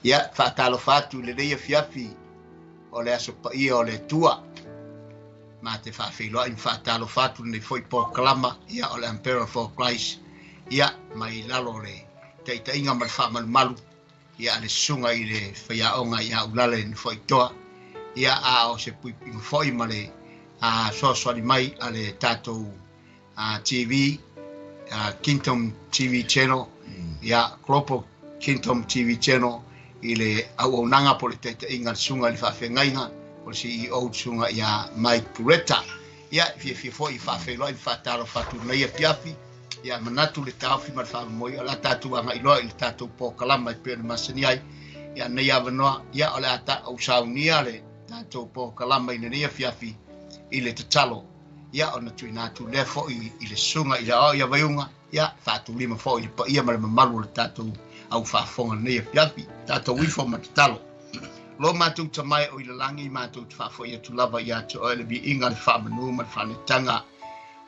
Ia, faatalofa atu i lenei afiafi o le Aso Paia o le Atua. Ma te faafeiloai ma faatalofa atu lenei foi polokalama, ia, o le Umbrella for Christ, ia, mai lalo o le taitaiga ma le faamalumalu, ia, a le susuga i le faiaoga ia Ulale Nofoaitoa, ia, a o se puipuiga foi ma le fesoasoani mai a le tatou TV, Kingdom TV Channel, ia, Global Kingdom TV Channel, i le auaunaga po o le taitaiga a le susuga i le faafeagaiga o le CEO le susuga ia Mike Pureta. Ia, e fiafia foi e faafeiloai ma faatalofa atu i lenei afiafi. Ia, manatu le taofi ma le faamoemoe o le a tatou agai loa i le tatou polokalama e pei ona masani ai. Ia, lenei avanoa, ia, o le a ou saunia le tatou polokalama i lenei afiafi i le tatalo. Ia, ona tuuina atu lea foi i le susuga i le aoao ia Vaiuga, ia, faatulima foi i le paia ma le mamalu o le tatou au faafofoga lenei afiafi. Tatou ifo ma tatalo. Lo matou tamae o i le lagi, matou te faafoi atu lava ia te oe le viiga, le faamanu ma le faanetaga.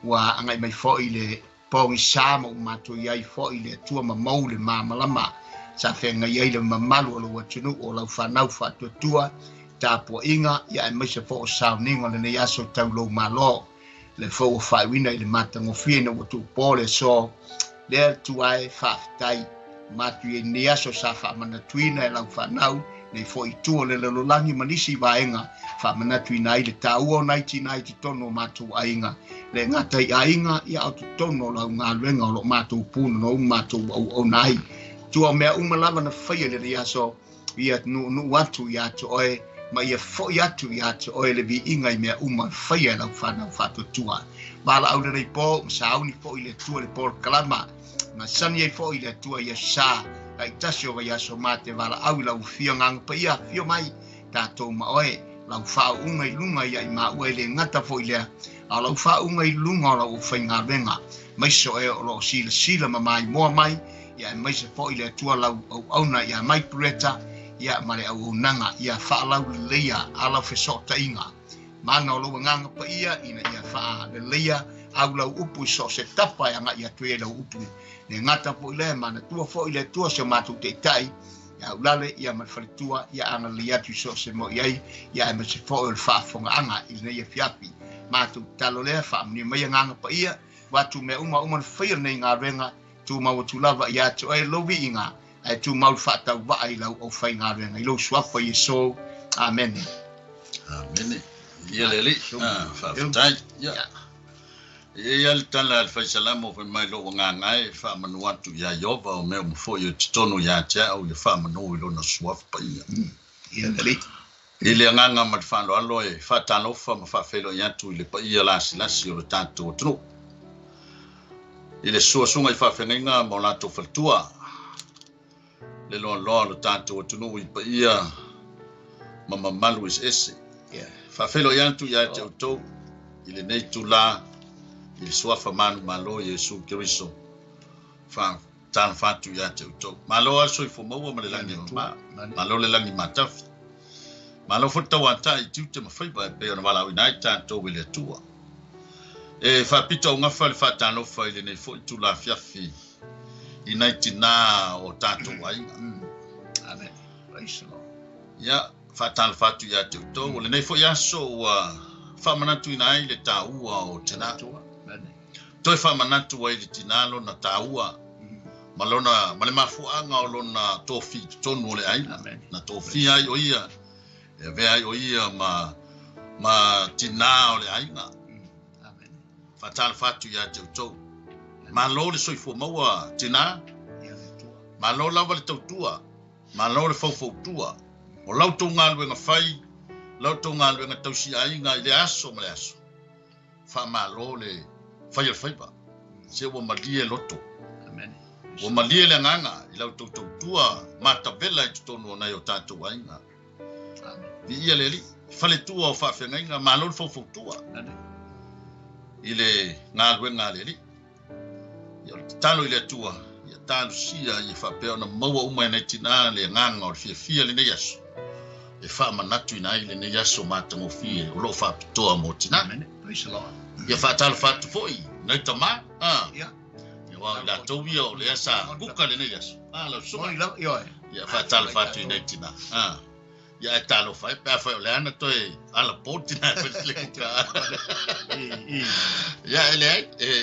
Ua agai mai foi le pogisa ma ua matou i ai foi le Atua ma mou le malamalama sa feagai ai le mamalu o lou atunuu o lau fanau faatuatua, tapuaiga, ia aemaise foi o sauniga o lenei aso tau lou Malo. Le foi ua faaiuina i le matagofie ina ua tuupo le aso lea Atua e faafetai. Matu i ai lenei aso sa faamanatuina e lau fanau nei foi i tua o le lalolagi ma nisi vaega faamanatuina ai le taua o nai tina i totonu o matou aiga, le gata i aiga, ia a o totonu o lau galuega o lo o matou punonou ma matou auauna ai. Tua o mea uma lava na faia i lenei aso, ia nuunuu atu ia te oe ma ia foi atu ia te oe le viiga i mea uma e faia e lau fanau faatuatua. Valaau lenei po ma sauni foi le Atua i le polokalama, masani ai foi le Atua i aso sa taitasi o vaiaso ma te valaau i lau afio Agaga Paia, afio mai tatou ma oe, lau faauuga i luga ia i maua e le gata foi lea, a o lau faauuga i luga o lau aufaigaluega, aemaise o e o lo o silasila ma maimoa mai, ia aemaise foi le Atua lau auauna ia Mike Bretta, ia ma le auaunaga, ia faalauleleia a lau fesootaiga. Mana o lou Agaga Paia ina ia faaleleia au lau upu i so o se tafa e agai atu ai lau upu. Le gata foi lea, manatua foi le Atua si o matou taitai, ia Ulale, ia ma le faletua, ia agalelei atu i so o se mea o i ai, ia aemaise foi o le faafofogaaga i lenei afiafi. Matou tatalo lea, faamanuia mai Agaga Paia, ua atu mea uma uma na faia lenei galuega, tumau atu lava ia te oe lou viiga, ae tumau le faatauvaa i lau aufaigaluega, i lou suafa Iesu. Amene. Amene. Ia le Alii. Faafetai. Ia. E i ai lava le tala a le Faisalamo fai mai, Lou agaga e faamanu atu iā Ieova, o mea uma foi o i totonu ia te au, ia faamanu i lona suafa paia. Ia le Alii. I le agaga ma le faaaloalo e faatalofa ma faafeiloai atu i le paia lasilasi o le tatou atunuu, i le suasuga i faafeagaiga ma o latou faletua, le loaloa o le tatou atunuu i paia ma mamalu eseese. Faafeiloai atu ia te outou i lenei itula i le suafa manumalo Iesu Keriso. Faatalofa atu ia te outou. Malo lava le soifua maua ma le lagi e mama. Malo le lagi matafi. Malo foi le tauatai i tiute ma faiva e pei ona valaauina ai tatou e le Atua. E faapito augafa le faatalofa i lenei foi itula afiafi i nai tinā o tatou aiga. Amen. Praise the Lord. Ia, faatalofa atu ia te outou. O lenei foi aso ua faamanatuina ai le taua o tinā. Toe faamanatu ai le tinā lona taua ma lona ma le mafuaaga o lona tofi i totonu o le aiga. Na tofia ai o ia, e avea ai o ia ma ma tinā o le aiga. Faatalofa atu ia te outou. Malo le soifua maua tinā. Malo lava le tautua. Malo le faufautua. O la outou galuega fai, la outou galuega tausiaiga i lea aso ma le aso. Faamalo le fai o le faiva. Se ua malie loto. Ua malie le agaga i la outou tautua matavela i totonu o nai o tatou aiga. Viia le Alii. Faletua o faafeagaiga, malo le faufautua i le galuega a le Alii. Ia, o le tatalo i le Atua, ia talosia ia faapea ona maua uma e nai tinā le agaga o le fiafia lenei aso, e faamanatuina ai lenei aso matagofie o lo o faapitoa mo tinā. Ia faatalofa atu foi nai tamā, a, aua o i latou ia o lea sa kuka lenei aso. A, lau susuga. Ia faatalofa atu i nei tinā. Ia ae talofa ai pe afai o le ana toe alapo tinā e fai le kuka. Ia e leai,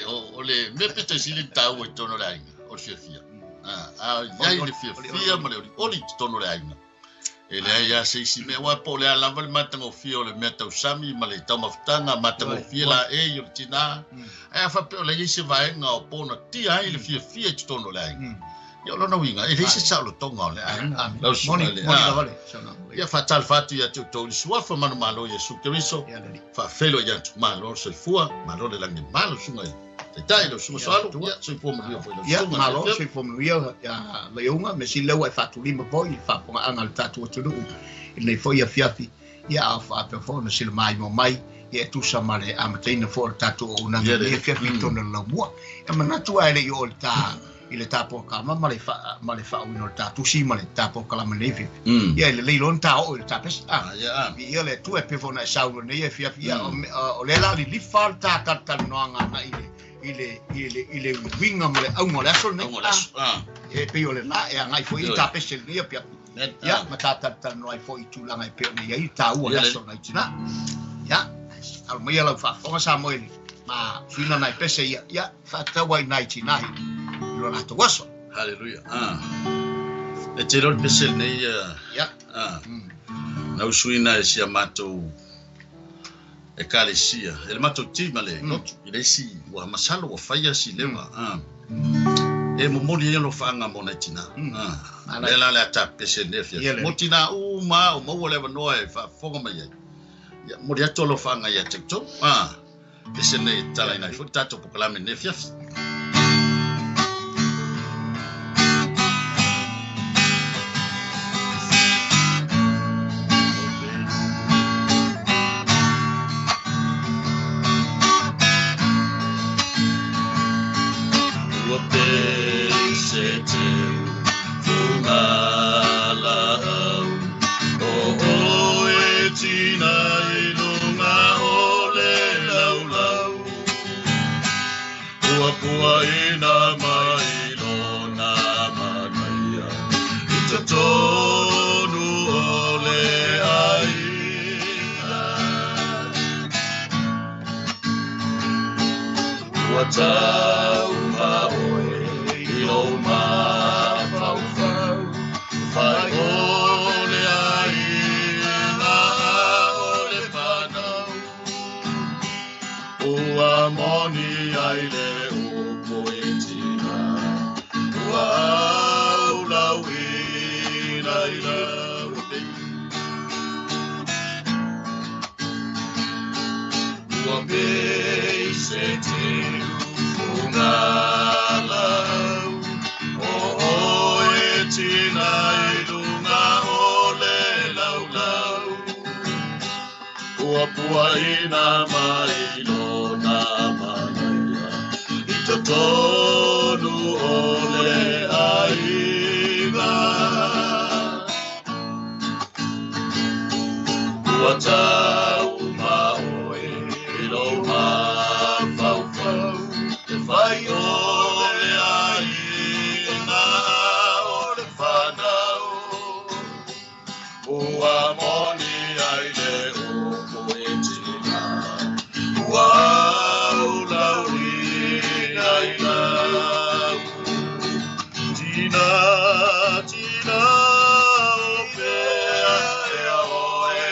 o le mea pito i sili ona taua i totonu o le aiga, o le fiafia. A i ai le fiafia ma le olioli i totonu o le aiga, e leai lava se isi mea, aua po o le a lava le matagofie o le mea tausami ma le taumafataga, matagofie laei o le tinā, ae a faapea o le i ai se vaega o ponatia ai le fiafia i totonu o le aiga, ia o lona uiga, e leai se saolotoga o le aiga. Lau susuga i le Ia faatalofa atu ia te outou i le suafa manumalo Iesu Keriso, faafeiloai atu, malo le soifua, malo le lagi e malo susuga i Taitai, lau susuga Soalu, ia soifua manuia foi lau susuga. Malo, soifua manuia ia Maiauga, mea sili lea ua e faatulima foi i le faafofogaaga a le tatou atunuu i lenei foi afiafi, ia a faapea foi ona silamaimoa mai, ia e tusa ma le amataina foi o le tatou auaunaga i lenei afiafi i totonu o le laumua. E manatu ae le i oo i le ta i le ta polokalama ma le ma le faauiina o le ta tusi ma le ta polokalama i lenei afiafi. Ia e lelei loa ona ta oo i le ta pese. Viia le Atua e pei foi ona e saunoa i lenei afiafi. Ia o lea o le a lilifa le ta talatalanoaga agai i le i le i le uiga ma le auga o le aso lenei. E pei o lena e agai foi i ta pese i lenei afiafi. Ia ma ta talatalanoa ai foi i tulaga e pei ona i ai le taua o le aso nai tinā. Ia, alo maia lau faafofoga Samoa i le ma suiga nai pese ia, ia faatatau ai nai tinā i lo latou aso. Haleluia. E tele o le pese lenei Ia. Na usuina e si a matou ekalesia, e le matou tima le lotu, i le isi ua masalo ua faia si leva. E momoli ai alofaaga mo nai tinā. Lea la le a tapese lenei afiafi. Mo tinā uma o maua le avanoa e faafofoga mai ai. Ia, momoli atu alofaaga ia te outou. Pese lenei e tatalaina ai foi le tatou polokalame lenei afiafi. Ua pei se teu fugalaau o oe tina i luga o le laulau. Ua puaina mai lona manaia i totonu o le aiga. Ua tauma oe i lou mafaufau, fai o le aiga o le fanau. Ua moni ai le upu i tina, ua aulauina i lau pei. Ua pei se teu fugalaau o oe tina i luga o le laulau. Ua puaina mai lona manaia i totonu o le aiga. Ua tauma oe i lou mafaufau, e fai o le aiga o le fanau. Ua moni ai le upu i tina, ua aulauina i lau. Tina, tina, o pea ea oe,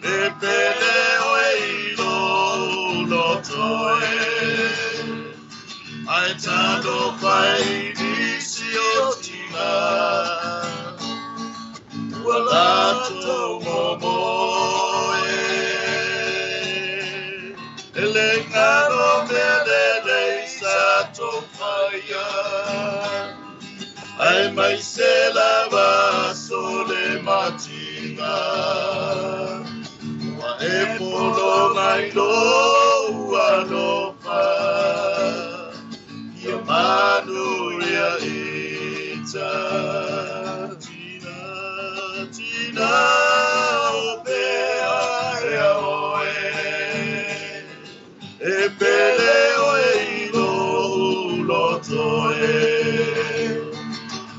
e pele oe i lou loto e. Ai talofa i nisi o tina, ua latou momoe. E le ngaro mea lelei sa tou faia, ai mai se lava aso le matinga. Ua e polo mai lou alofa, ia manuia ita. Tina, tina, o pea ea oe, e pele oe i lou loto e.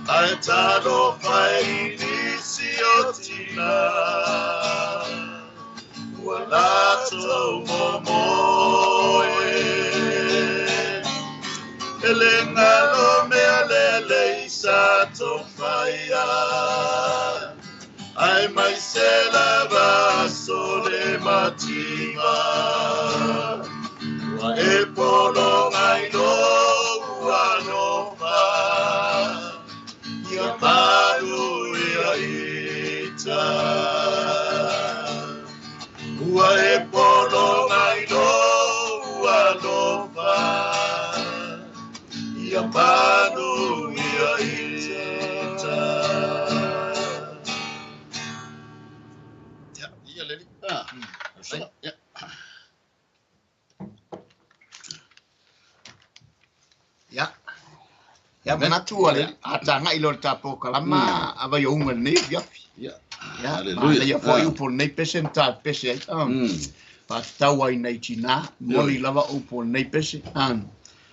Ai Ae talofa i nisi o tinā ua latou momoe. E le galo mea lelei sa tou faia, ae mai se lava aso le mativa. Ua e pologa i lou alofa, ia manuia ita. Ua e pologa i lou alofa, ia manuia ita. Ia, ia leli. Ah, ia. Ia. Ia manatu o le a taga'i loa i le ta polokalama a Vaiouga i lenei afiafi. Ia. Ia, Haleluia. manaia foi upu o lenei pese na tapese ai. Faatatau ai nai tinā, moni lava upu o lenei pese.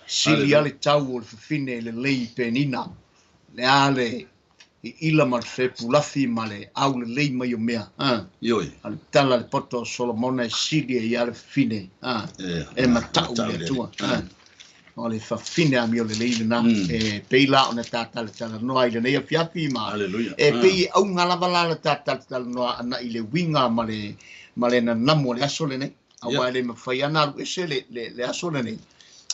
Sili lava le tau o le fafine lelei penina. Le a le iila ma le fepulafi ma le aulelei mai o mea. Ioe. A le tala a le poto o Solomona e sili ai lava le fafine e mata'u i le Atua. O le fafine amiolelei lenā. E pei la ona ta talatalanoa i lenei afiafi ma Haleluia. e pei e auga lava la le ta talatalanoa ana i le uiga ma le nanamu o le aso lenei. Auā e le mafai lava ona alu ese le aso lenei.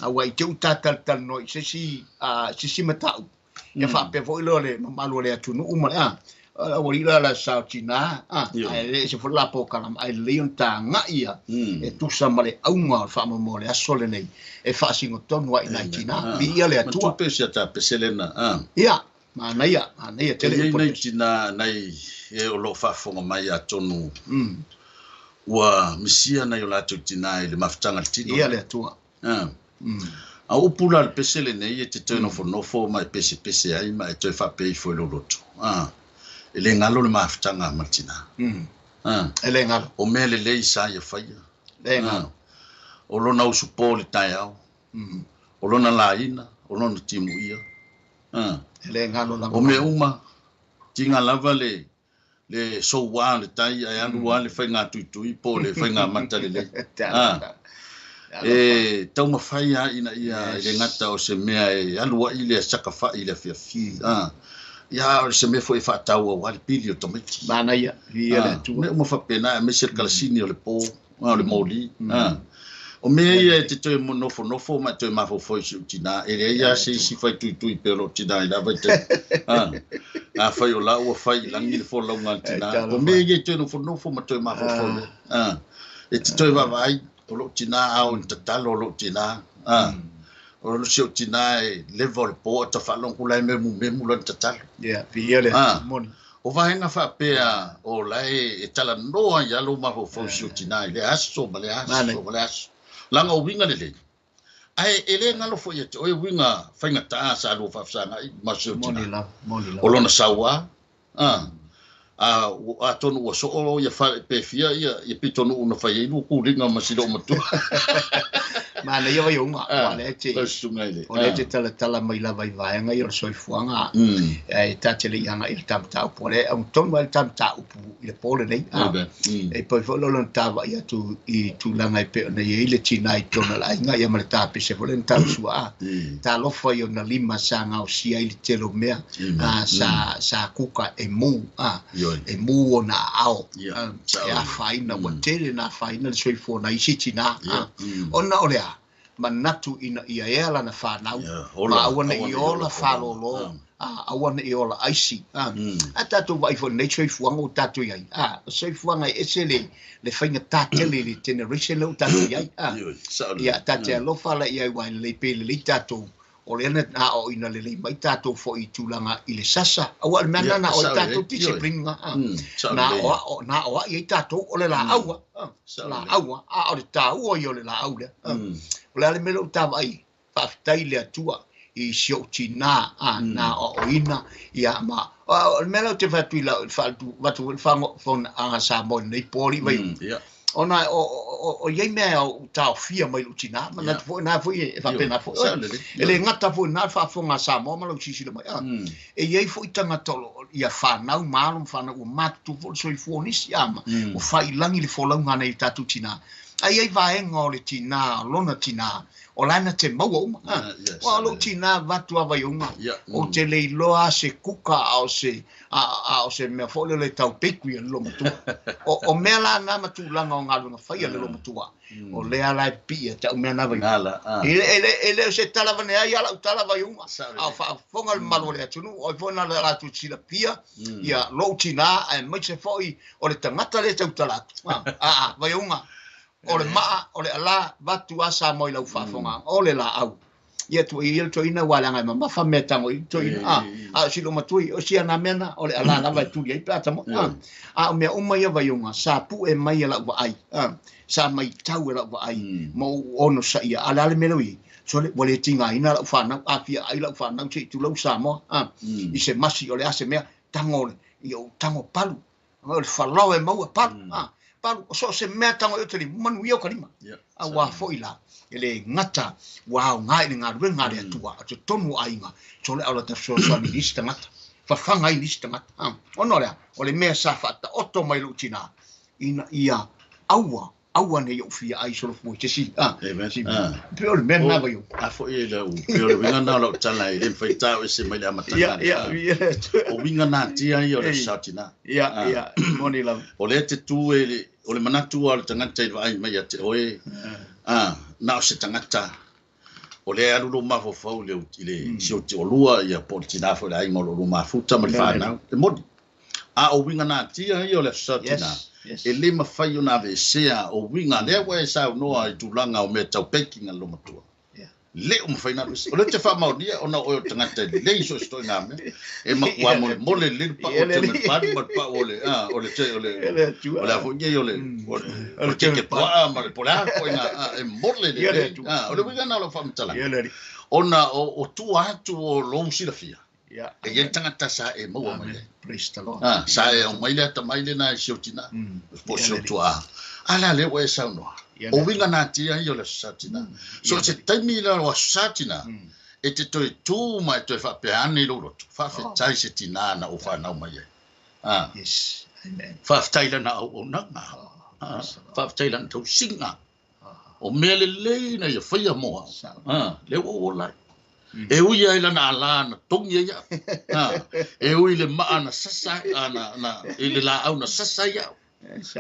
Auā i te ʻu ta talatalanoa i se isi mataupu. Ia faapea foi lea o le mamalu o le atunuu ma le a. Ua lii la la sao tinā, ae le ese foi le la polokalama, ae lelei ona taga'i ia e tusa ma le auga o le faamoemoe o le aso lenei e faasinotonu ai nai tinā. Viia le Atua. Matupe si a ta pesele na. Ia, manaia, manaia tele E i ai upu o nai le pese. tinā nai e o lo o faafofoga mai atonu ua misia nai o latou tinā i le mafutaga le tino. Ia le Atua. A upu la le pese lenei e te toe nofonofo ma e pesepese ai ma e toe faapea ifo i lou loto. E le galo le mafutaga ma le tinā. E le galo. O mea lelei sa ia faia. Le galo. O lona usupo le taeao. O lona laina, o lona timuia. E le galo lava. O mea uma, tinga lava le soua le tai, ae alu lava le faiga tuitui po o le faiga mata lelei. E taumafai lava ina ia e le gata o se mea e alu ai le sakafa'i i le afiafi. Ia, o se mea foi e faataua auā le pili o tamaiti. Manaia, viia le Atua. Mea uma faapena, aemaise le kalasini o le po, o le moli. O mea ia e te toe nofonofo ma e toe mafaufau i si ou tinā. E leai lava se isi faituitui pea o lou tinā i la vaitaimi. Afai o la ua fai i lagi le folauga a le tinā. O mea ia e toe nofonofo ma toe mafaufau. E te toe vaavaai o lou tinā ao i tatalo o lou tinā. O si ou tinā e leva o le po a tafaalogologo la e memumemu lana tatalo. Ia, viia le Atua moni. O vaega faapea o la e talanoa ai lou mafaufau i si ou tinā i le aso ma le aso ma le aso. Laga o uiga lelei. Ae e le galo foi ia te oe uiga faigatā sa lua faafesagai ma si ou tinā. Moni lava, moni lava. O lona sauā. Atonu ua soo ia fale pe fia ia pitonuu na fai ai lua kuliga ma si loo matua. Manaia Vaiouga, ua le te Lau susuga i le. O le te talatala mai lava i vaega ia o le soifuaga. E ta te le i aga'i i le tamataupu. O le agatonu ai le tamataupu i le po lenei. Amen. E pei foi lea o lona tava'i atu i tulaga e pei ona i ai le tinā i totonu o le aiga ia ma le tapese foi lea na tausua. Talofa i ona lima sa gaosia ai le tele o mea. Sa kuka e mu. Ioe. E mu ona aao. Ia, E sao. afaina, ua tele na afaina le soifua nai isi tinā. Ia. Ona o le a, manatu ina ia ea lana whanau, Ia, ola, ma aua ne aua i ne i ola ola whalolo, aua ne i ola aisi. A tātou vai fo nei soifuaga o tātou i ai. O soifuaga e ese le faiga tātele le generation le o tātou i ai. Ioe, sao le. Ia, tātou alofa la i ai wai lelei pe lelei tātou. O le ana nā o ina lelei mai tātou fo i tūlanga i le sasa. Aua le mea Ia, nana o i sao le, tātou ioe. discipline ngā. Sao Nā le. o a, o, nā o a i ai tātou o le la aua. Sao La le. aua. A o le tāua i o le la au lea. O le ale mea lea o tāvai, faafetai le Atua i si ou tinā, nā o o ina, ia ma. O le mea lea o te whatu i lau, whatu, whatu, whango, whona, anga sa moi nei pōri vai. Ia. Ona o i ai mea o taofia mai lou tinā, manatu foi na foi e faapena foi oe. E le gata foi na le faafofoga a Samoa ma lau silasila mai, e i ai foi tagata o lo o ia fanau ma alo ma fanau ua matutu foi le soifua o nisi, ma ua faailagi le folauga a nai o tatou tinā. Ae i ai vaega o le tinā, o lona tinā, o la e na te maua uma. Aua o lou tinā avatu lava i ouga, ou te le iloa lava se kuka a o se a o se mea foi lele e tau bakery a le loomatua. O mea la na ma tulaga o galuega fai a le loomatua, o lea la e pipii ia te au mea na Vaiuga. E le o se tala avane ai a lau tala Vaiuga, a o faafofoga le mamalu o le atunuu, o ai foi na latou te silafia ia lou tinā aemaise foi o le tagata lea e tautala atu. A Vaiuga, o le maa, o le alā, vatu a Samoa i lau faafofogaaga, o le laau. Ia tuuaia ia le toeaina aua leaga e mamafa mea e tago i le toeaina. A, a o si loomatua ia, o si ana mea na, o le alā lava e tuli ai pe a ta moi. A, a o mea uma ia Vaiuga, sa pue mai e lau vaai, a, sa maitau e lau vaai, ma ou onosaia. A o le a le mea lea ua i ai? Sole, ua le tigaina lau fanau, a fia ai lau fanau se i tulou Samoa, a, i se masi o le a se mea, tago le, ia ou tago palu. O le falao e maua palu, a, palu, o so o se mea tago i o te lima, manuia o ka lima. Auā foi la, e le gata ua aoga i le galuega a le Atua, a o totonu o aiga, sole a o lata fesoasoani i nisi tagata, fafaga ai nisi tagata. A, ona o le a? O le mea sa faataoto mai lou tinā, ina ia aua aua ne i ou fia ai solofua i se isi, a, Amen. si mea. Pei o le mea lena Vaiuga. A foi e lau, pei o le uiga lena o lau tala e le mafai tau ese mai le amataga. Ia, ia, ia. O uiga natia ia o le aso tina. Ia, ia, moni lava. O lea te tu e le, o le manatu lava o le tagata i le vaai mai ia te oe, a, na o se tagata, o lea e alu lou mafaufau i le, i le sioti olua, ia po o le tina foi o le aiga o lo o lua mafuta ma le fanau, e moni. A o uiga natia ia o le aso tina, e le mafai ona aveesea o uiga lea ua e saunoa i tulaga o mea tau baking a le loomatua. Le o mafai ona aveesea. O lea ou te faamaonia ona o oe o le tagata e lelei i so o se ituaiga mea. E matua molemole lelei le pau o le teme palu ma le pau o le, a, o le, o le, o le a foi nei o le, o le keke puaa ma le po o le a ituaiga, a, e mole lelei. A, o le uiga lena o lau faamatalaga. Ona o tua atu o lou silafia, E i ai le tagata sa e maua mai ai. Praise the Lord. Ah, sa e aumai le atamai lena i si ou tinā, po o si ou tuaa. A la lea ua e saunoa. O uiga natia ia o le Aso Sa Tinā. So o se taimi la o Aso Sa Tinā, e te toe tū ma e toe faapea ane i lou loto, faafetai se tinā na ou fanau mai ai. Ah. Yes. Amen. Faafetai lana auaunaga. Ah, faafetai lana tausiga. O mea lelei na ia faia mo au. Ah, lea ua ou ola ai. E ui ai lana alā na togi ai au. Ah, e ui le maa na sasa ai, ah, na, na, i le laau na sasa ai au.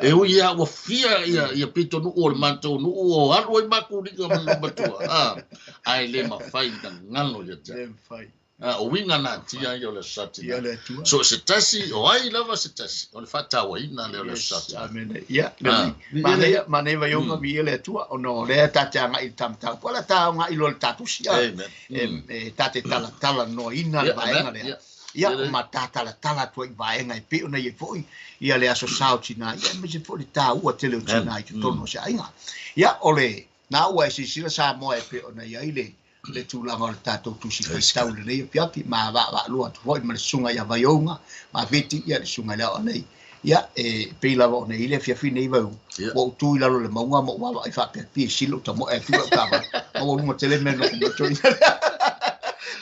E ui ia ua fia ia, ia pitonuu o le matou nuu o alu ai makou liga ma le matua. Ah, ae le mafai na galo ia te au. Le mafai. A, o uiga natia ia o le Aso Sa Tinā. Ia le Atua. So o se tasi, o ai lava se tasi, o le faatauaina lea o le Aso Sa Tinā. Yes, amene. Ia, lelei. Manaia, manaia Vaiuga, viia le Atua, ona o lea ta te agai i le ta mataupu, a o le ta agai loa i le ta tusi, a, Amen. e ta te talatalanoaina le vaega lea. Ia, ma ta talatala atu ai i vaega e pei ona i ai foi ia le Aso Sa o Tinā, ia aemaise foi le taua tele o tinā i totonu o se aiga. Ia, o le, na ua e silasila Samoa e pei ona i ai le le tulaga o le tatou tusi faitau lenei afiafi, ma vaavaalua atu foi ma le susuga ia Vaiouga ma Fiti, ia le susuga i le Aoalei. Ia, e pei lava ona i ai le afiafi nei Vaiouga, ua ou tu i lalo o le mauga ma ou vaavaai faapea, pei e sili lou tamoe atu lau taavale, ma ua luga tele mea nofo mai le toeaina lea.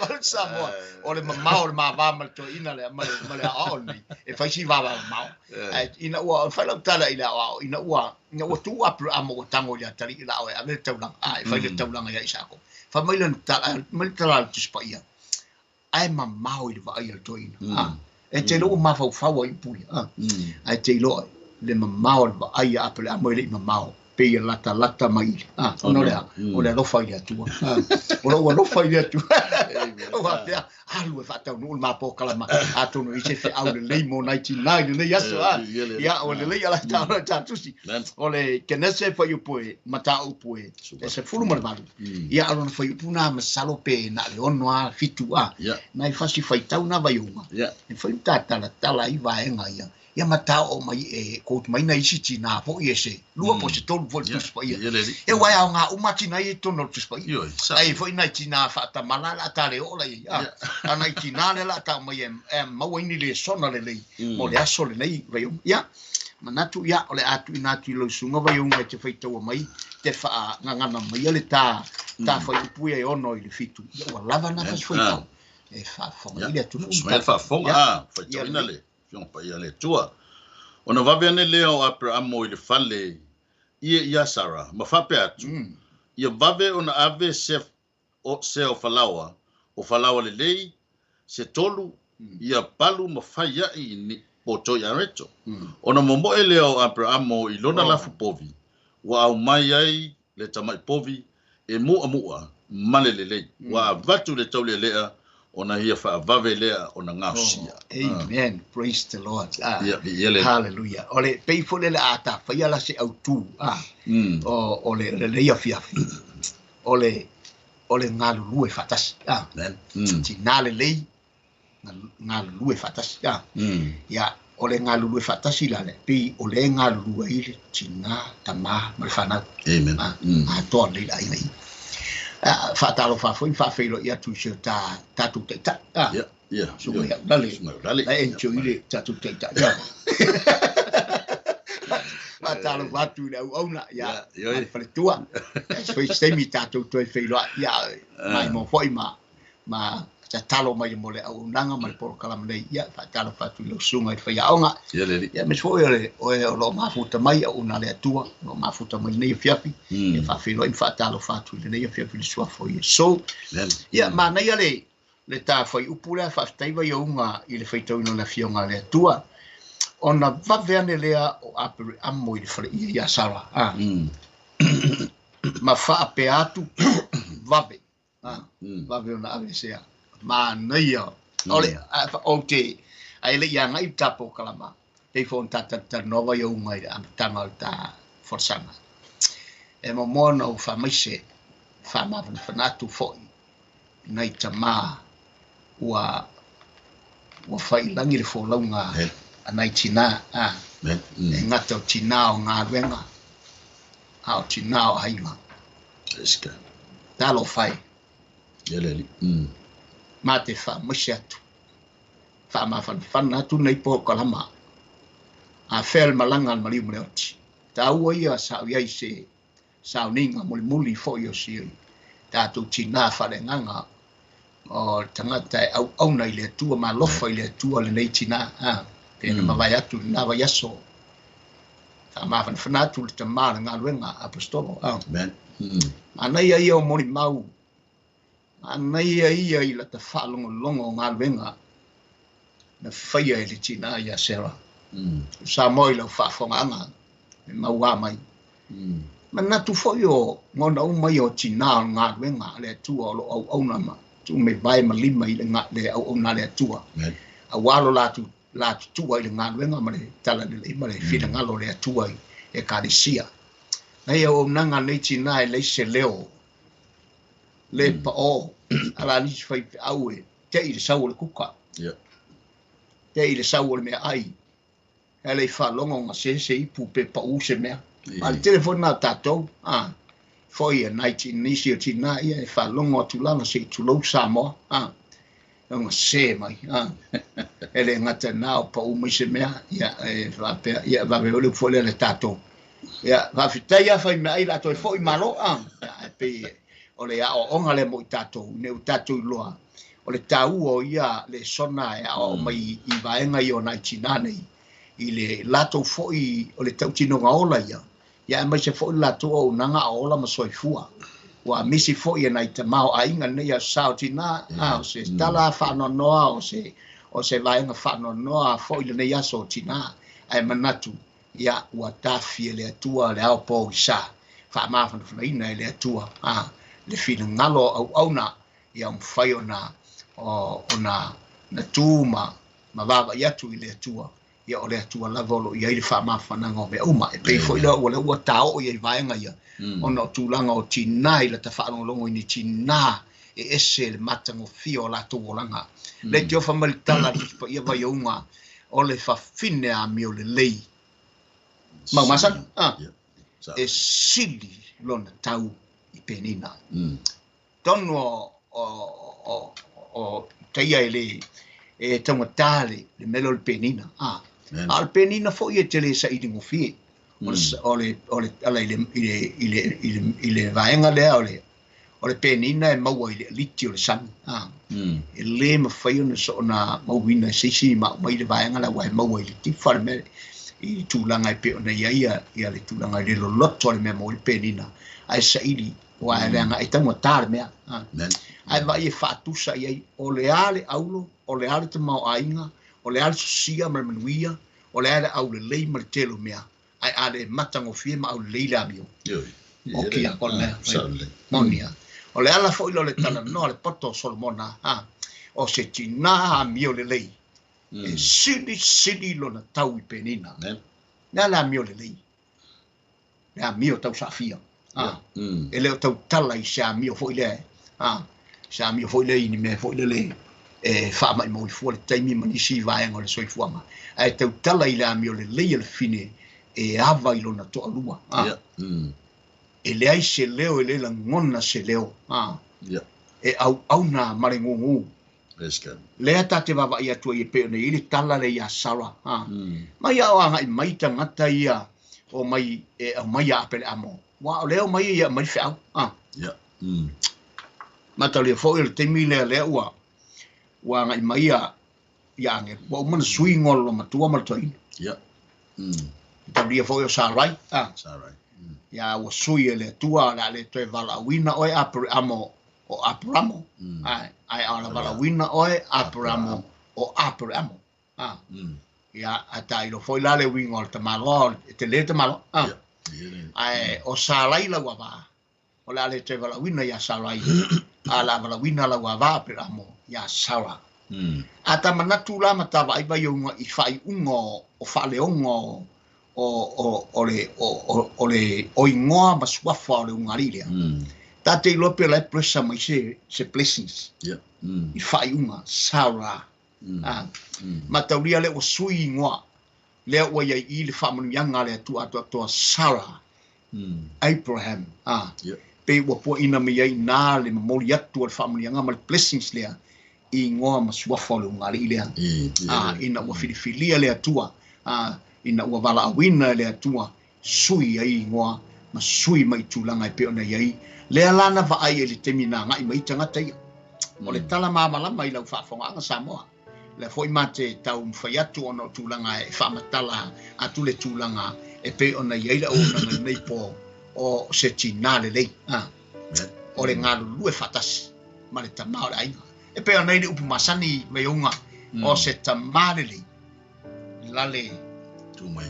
O le Samoa, o le mamao o le ma va ma le toeaina lea, ma le aoao lenei, e fai si vavamamao. Ae ina ua fai lau tala i le aoao, ina ua Ina ua tuu Aperahama ua tago i le atalii la oe ave le taulaga, a e fai le taulaga ia Isako. Fai mai lana tala, mai le tala a le Tusi Paia, ae mamao i le vaai a le toeaina. A, e te iloa ua mafaufau ai upu ia, a, ae te iloa le mamao o le vaai a Aperahama e le i mamao, pei e latalata mai i le, a, ona o le a? O le alofa i le Atua. A, o lou alofa i le Atua. Ua faapea, alu e faataunuu le ma polokalama, atonu e i ai se feau lelei mo nai tinā i lenei aso, a. Ia, ua lelei ala ta ta tusi. O le Kenese fuaiupu e mataupu e 18. Ia, a o lona fuaiupu na masalo pe na o le 6 a, 7 a. Nai fasi faitau na Vaiuga. E fai ta talatala ai vaega ia. Ia ma ta oo mai e quote mai nai isi tinā foi e se lua po o se tolu foi i le Tusi Paia. E aua e aoga uma tinā ia i totonu o le Tusi Paia. Ae i ai foi nai tinā faatamala la ta le oo la i ai. A, a nai tinā lea la ta aumai e maua ai ni lesona lelei mo le aso lenei Vaiuga. Ia, Manatu ia o le a tuuina atu i lau susuga Vaiouga e te faitaua mai te faagagana maia le ta ta fuaiupu ia e 6 i le 7. Ia ua lava na fasi faitau e faafofoga ai le atunuu. Susuga faafofoga a faitauina le Afioga Paia a le Atua. Ona vave ane lea o Aperamo i le fale ia ia Sara ma faapea atu, ia vave ona ave se o se o falaoa, o falaoa lelei, se tolu, ia palu ma fai ai ni poto i areto. Ona momoe lea o Aperamo i lona lafu povi, ua aumai ai le tamai povi e mu'amu'a ma le lelei. Ua avatu le taulelea ona ia faavave lea ona gaosia. Amen. Praise the Lord. Ia, ia le. Hallelujah. O le pei foi le a ta faia la se autu. O le lelei afiafi. O le galulue faatasi. Amen. Tina lelei galulue faatasi. Ia, o le galulue faatasi la le pei o le galulue ai le tina tama ma le fanau. Amen. Atoa lelei le aiga i. Faatalofa foi ma faafeiloai atu i si o tatou taitai. Ia, Suga ia ulale. Suga ulale. La enjoy le tatou taitai. Faatalofa atu i le auauna. Ia, Ia, le faletua. Foi se taimi tatou toe feiloai. Ia, mai mo foi ma tatalo mai mo le auaunaga ma le polokalame nei. Ia, faatalofa atu i lau susuga i le faiaoga. Ia, le Ia, aemaise foi o le oe o loo mafuta mai auauna le Atua, o loo mafuta mai lenei afiafi. Ia, faafeiloai ma faatalofa atu i lenei afiafi i le suafa o Iesu. Ia, manaia le ta fuaiupu lea faafetai Vaiouga i le faitauina o le Afioga a le Atua. Ona vave ane lea o Aperamo i le faleia ia Sara. Ma faapea atu vave. Vave ona ave sea. Manaia. O le o te ai le ia ngai tapo kalama. Pei fo ta ta nova Vaiouga i le amataga o le ta forsaga. E momoa na o faamaise faamafanafana foi nai tama ua failangi le folauga a nai tina. E gata o tina o galuega a o tina o aiga. Talofa e. Ma te faamaise atu faamafanafana atu nei polokalama a fea le malaga a le maliu ma le oti. Taua ia sa o iai se sauniga mulimuli foi o si tatou tina faaleagaga o le tagata e auauna i le Atua ma alofa i le Atua lenei tina. Pe na mavae atu i lena vaiaso faamafanafana atu le tama o le galuega apostolo. Amen. Manaia ia o molimau, manaia ia i lata faalogologo o galuega na faia e le tina ia Sera. Samoa i lau faafogaaga e mauā mai. Manatu foi o gona uma ia o tina o le galuega a le Atua o loo auauna ma tuu mai vae ma lima i le auauna a le Atua. Auā lo latou tua i le galuega ma le talalelei ma le finagalo o le Atua i Ekalesia. Nei auaunaga nei tina e leai se leo le pao ala nisi faifeau e tei le sau o le kuka. Tei le sau o le meaai. E le i faalogo ga se se ipu pe pau se mea. A le tele foi na tatou, foi e nai nisi o tina ia e faalogo atu lava se i tulou Samoa, ona se mai, E le gata na o pau mai se mea, ia, e faapea, ia, vave o le upu foi lea le tatou. Ia, faafetai a fai meaai la toe foi malo, Ia, e pei o le aoaoga lea mo i tatou, ne u tatou iloa. O le taua o ia le sona e aoao mai i vaega ia o nai tina nei, i le latou foi o le tautinoga ola ia, ia aemaise foi le latou auaunaga a ola ma soifua. Ua misi foi e nai tama o aiga nei a sa o tina, o se tala faanoanoa, o se vaega faanoanoa foi lenei aso o tina. Ae manatu, ia, ua tafi e le Atua le ao po i sa, faamafanafanaina e le Atua, le finagalo auauna, ia mafai ona ona tu ma vaavaai atu i le Atua. Ia o le Atua lava o loo i ai le faamafanaga o mea uma. E pei foi lea ua taoo i ai vaega ia, ona o tulaga o tina i lata faalogologo i ni tina e ese le matagofie o latou olaga. Le te ofa mai le tala a le Paia Vaiouga, o le fafine amio lelei. Mau masani, e sili lona tau i penina. Tonu o teia e le e taugatā le mea lea o le penina. A o le penina foi e te le saili gofie. O le, o le, o le ala i le, i le, i le, i le, i le vaega lea o le, o le penina e maua i le aliti o le sami. A. E le mafai ona soona mauina e se isi ma aumai le vaega lea aua e maua i le tifa le mea i tulaga e pei ona i ai ia, ia le tulaga i le loloto o le mea maua ai le penina ae saili aua e leaga e taugata le mea. A. Ae vaai e faatusa i ai o le a le aulo, o le a le tamaoaiga, o le a le sosia ma le manuia, o le a le aulelei ma le tele o mea, ae a le matagofie ma aulelei le amio. Oki a ko le mea. Moni a. O le ala foi lea o le talanoa le poto o Solomona, a, o se tinā amio lelei, e silisili lona tau i penina. Le a le amio lelei? Le amio tau saafia. A, e le o tautala i se amio foi lea, a, se amio foi lea i ni mea foi lele e faamaimau ai fua le taimi ma nisi vaega o le soifuaga, ae tautala i le amio lelei a le fine e ava i lona toalua. A, e leai se leo, e le lagona se leo, a, e auauna ma le gūgū. Lea ta te vaavaai atu ai e pei ona i ai le tala lea iā Sara, a, mai a o agai mai tagata ia o mai e aumai iā Apeleamo, ua o lea o mai ia aumai le feau, a. Mataulia foi o le taimi lea lea ua ua agai mai ia ia Agelu, ua uma ona sui igoa o le loomatua ma le toeaina. Mataulia foi o Sarai, a. Ia ua sui e le Atua o le a le toe valaauina oe Apereamo o Aperamo, ae ae a o le valaauina oe Aperamo o Apereamo. A. Ia, ae tailo foi la le uiga o le tamaloa, e tele le tamaloa. A. Ae o Sarai lau avā, o le a le toe valaauina iā Sarai, a o le a valaauina lau avā Aperamo iā Sara. A ta manatu la ma ta vaai vaiouga i faaiuga o faaleoga o o, o, o le, o, o, o le o igoa ma suafa o le ugaalii lea, ta te iloa pe la e pressure mai se, se blessings i faaiuga Sarah. A, mataulia lea ua sui igoa, lea ua i ai i le faamanuiaga a le Atua atoatoa Sarah, Abraham, a, pei ua puaina mai ai inā le momoli atu o le faamanuiaga ma le blessings lea i igoa ma suafa o le ugaalii lea. A, ina ua filifilia le Atua, a, ina ua valaauina e le Atua, sui ai igoa ma sui mai tulaga e pei ona i ai. Lea la na vaai ai i le taimi na agai mai ai tagata ia. O le tala malamalama i lau faafogaaga Samoa. Lea foi ma te taumafai atu ona o tulaga e faamatala atu le tulaga e pei ona i ai le auaunaga i lenei po o se tinā lelei, a, o le galulue faatasi ma le tama o le aiga. E pei ona i le upu masani mai ouga, o se tama lelei, lale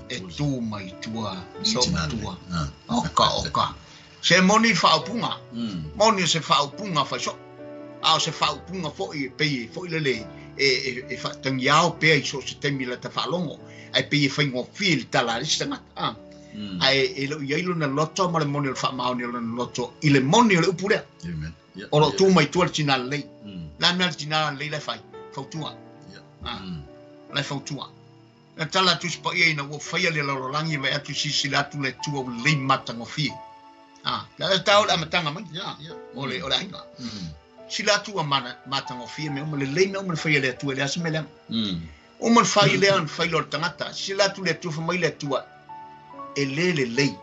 e tu mai tua loomatua. Oka, oka. Se moni faaupuga, moni o se faaupuga fai soo, a o se faaupuga foi e pei e foi lele e, e, e faatagiao pea i so o se taimi lata faalogo, ae pei e faigofie i le tala a le isi tagata. A. Ae e le o i ai lona loto ma le moni o le faamaoni o lona loto i le moni o le upu lea. Amen. Yeah. O lo o tu mai tua le tinā lelei. Le a mea le tinā lelei la e fai? Fautua. Yeah. A. La e fautua. Na tala atu si paia ina ua faia le lalolagi vaai atu silasila atu le Atua ua lelei matagofie. A, le a tau le amataga mai. Yeah, yeah. O le, o le aiga. Sila atu ua mana, matagofie mea uma, lelei mea uma na faia e le Atua e leai se mea leaga. Uma na fai lea, na fai loa le tagata. Sila atu le Atua, fai mai le Atua, e le lelei.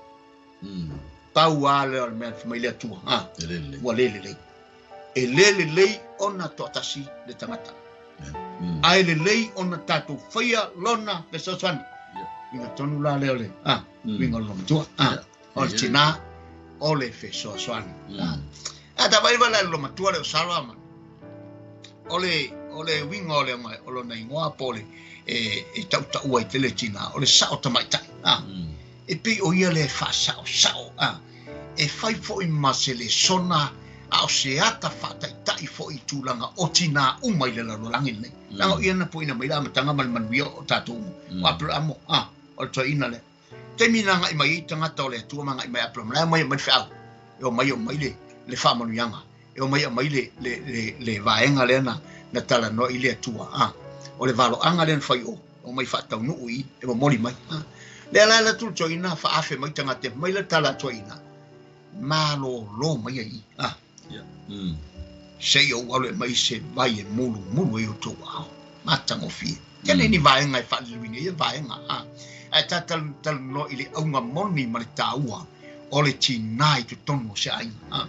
Pau lava lea o le mea na fai mai le Atua, a, E le lelei. ua le lelei. E le lelei ona toatasi le tagata. Ae lelei ona tatou faia lona fesoasoani. Uiga tonu la lea o le, a, uiga o le loomatua, a, o le tinā, o le fesoasoani. A, a ta vaai la i le loomatua lea o Sara ma, o le, o le uiga o le, o lona igoa po o le, e, e tautaua ai tele tinā, o le sao tamaitai, a, e pei o ia lea e faasaosao, a, e fai foi ma se lesona a o se ata faataitai foi i tulaga o tinā uma i le lalolagi lenei. Leaga o ia na poina mai le amataga ma le manuia o tatou uma. O Aperamo, a, o le toeaina lea. Taimi na agai mai ai tagata o le Atua ma agai mai Aperamo, la e omai aumai le feau, e omai aumai le, le faamanuiaga, e omai aumai le, le, le, le vaega lea na, na talanoa i le Atua, a, o le valoaga lea na fai o, omai faataunuu i, e momoli mai. A, lea la e alu atu le toeaina faaafe mai tagata, fai mai le tala a toeaina, malolo mai ai i, a, se i ou alu e aumai se vai e mulumulu ai outou aao, matagofie. Tele ni vaega e faaliliuina ia vaega a. Ae tatalanoa i le auga moni ma le taua o le tinā i totonu o se aiga a.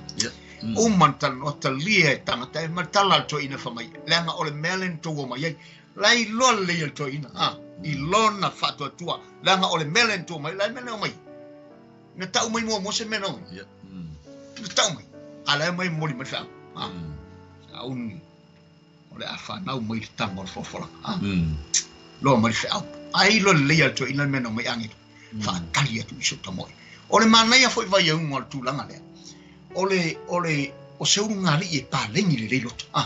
Uma na talanoa talia e tagata e ma le tala a le toeaina fai mai, leaga o le mea lea na tou omai ai. La e iloa lelei e le toeaina a, i lona faatuatua, leaga o le mea lea na tou omai, la e mea na omai. Na tau mai muamua se mea na omai. Na tau mai. A la e omai e momoli mai le feau. A, sauni o le a fanau mai le tama o le folafolaga. A, loa mai le feau. Ai iloa lelei e le toeaina le mea na omai agelu. Faatali atu i sou tamoe. O le manaia foi vaiauga o le tulaga lea. O le, o le, o se ulugalii e paleni lelei loto. A,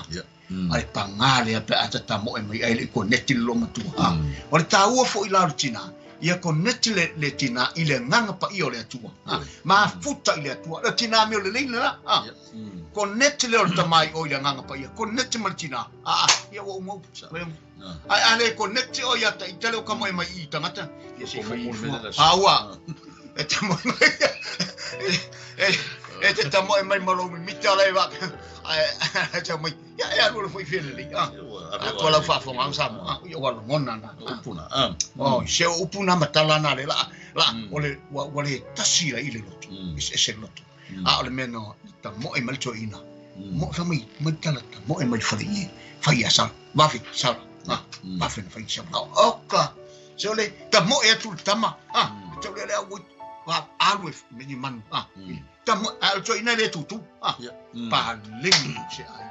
a le pagā lea pe a tatamoe mai ai le i koneti le loomatua. A, o le taua foi la o le tinā, ia koneti le tinā i le agaga paia o le Atua. A, mafuta i le Atua. Le tinā mea o lelei lena. A, koneti lea o le tama i o i le agaga paia. Koneti ma le tinā. A, ia ua uma upu. Ae a le koneti o ia taita le o ka moe mai i tagata, ia se fai fua. Aua. E te moe mai. E te tamoe mai ma lou mimita la e va. Ae te mai. Ia e alu le foi fia lelei. A. Atoa lau faafofoga Samoa. Ia ua lagona na. Upu na. A. Oh, se o upu na matala na le la. La o le ua le tasi la i le loto. Ese loto. A o le mea na tamoe mai le toeaina. Mo fa mai mai tala tamoe mai le fale i fai ia Sara. Vave Sara. Ah, vave na fai Sara. Oka. Se o le tamoe atu le tama. Ah, te le le au va alu e me ni manu. Ah, tamoe a le toeaina le tutu. Ah, pa lengi se ai.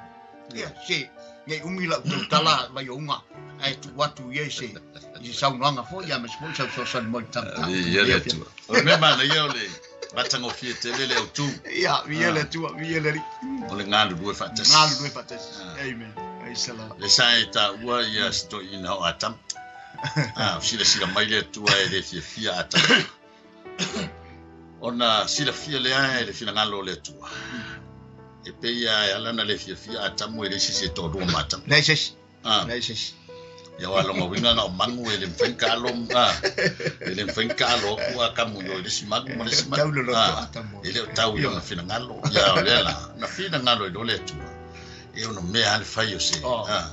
Ia se nei umi lau tautala vaiouga ae tuu atu ia i se i se saunoaga foi ia ma se foi sau fesoasoani mo le tamatama. Ia le Atua. O le mea manaia o le matagofie tele le autū. Ia, viia le Atua, viia le Alii. O le galulue faatasi. Galulue faatasi. Amen. Praise the Lord. Le sa e taua ia se toeaina o Atamu. A, o silasila mai le Atua e le fiafia Atamu. Ona silafia lea e le finagalo o le Atua. E pei e ala na le fiafia Atamu e le isi se toalua ma Atamu. Leai se isi. Ah. Leai se isi. Ia wa longa winga na o mangu e le mawhai ka alo, ah, e le mawhai ka alo aku a kamu yo e le si mangu ma le si mangu. Tau le loto Ah, Atamu. e le o tau i ona finagalo. Ia o lea la, na finagalo i lo le Atua. E ono mea ale fai o se, Oh. ah,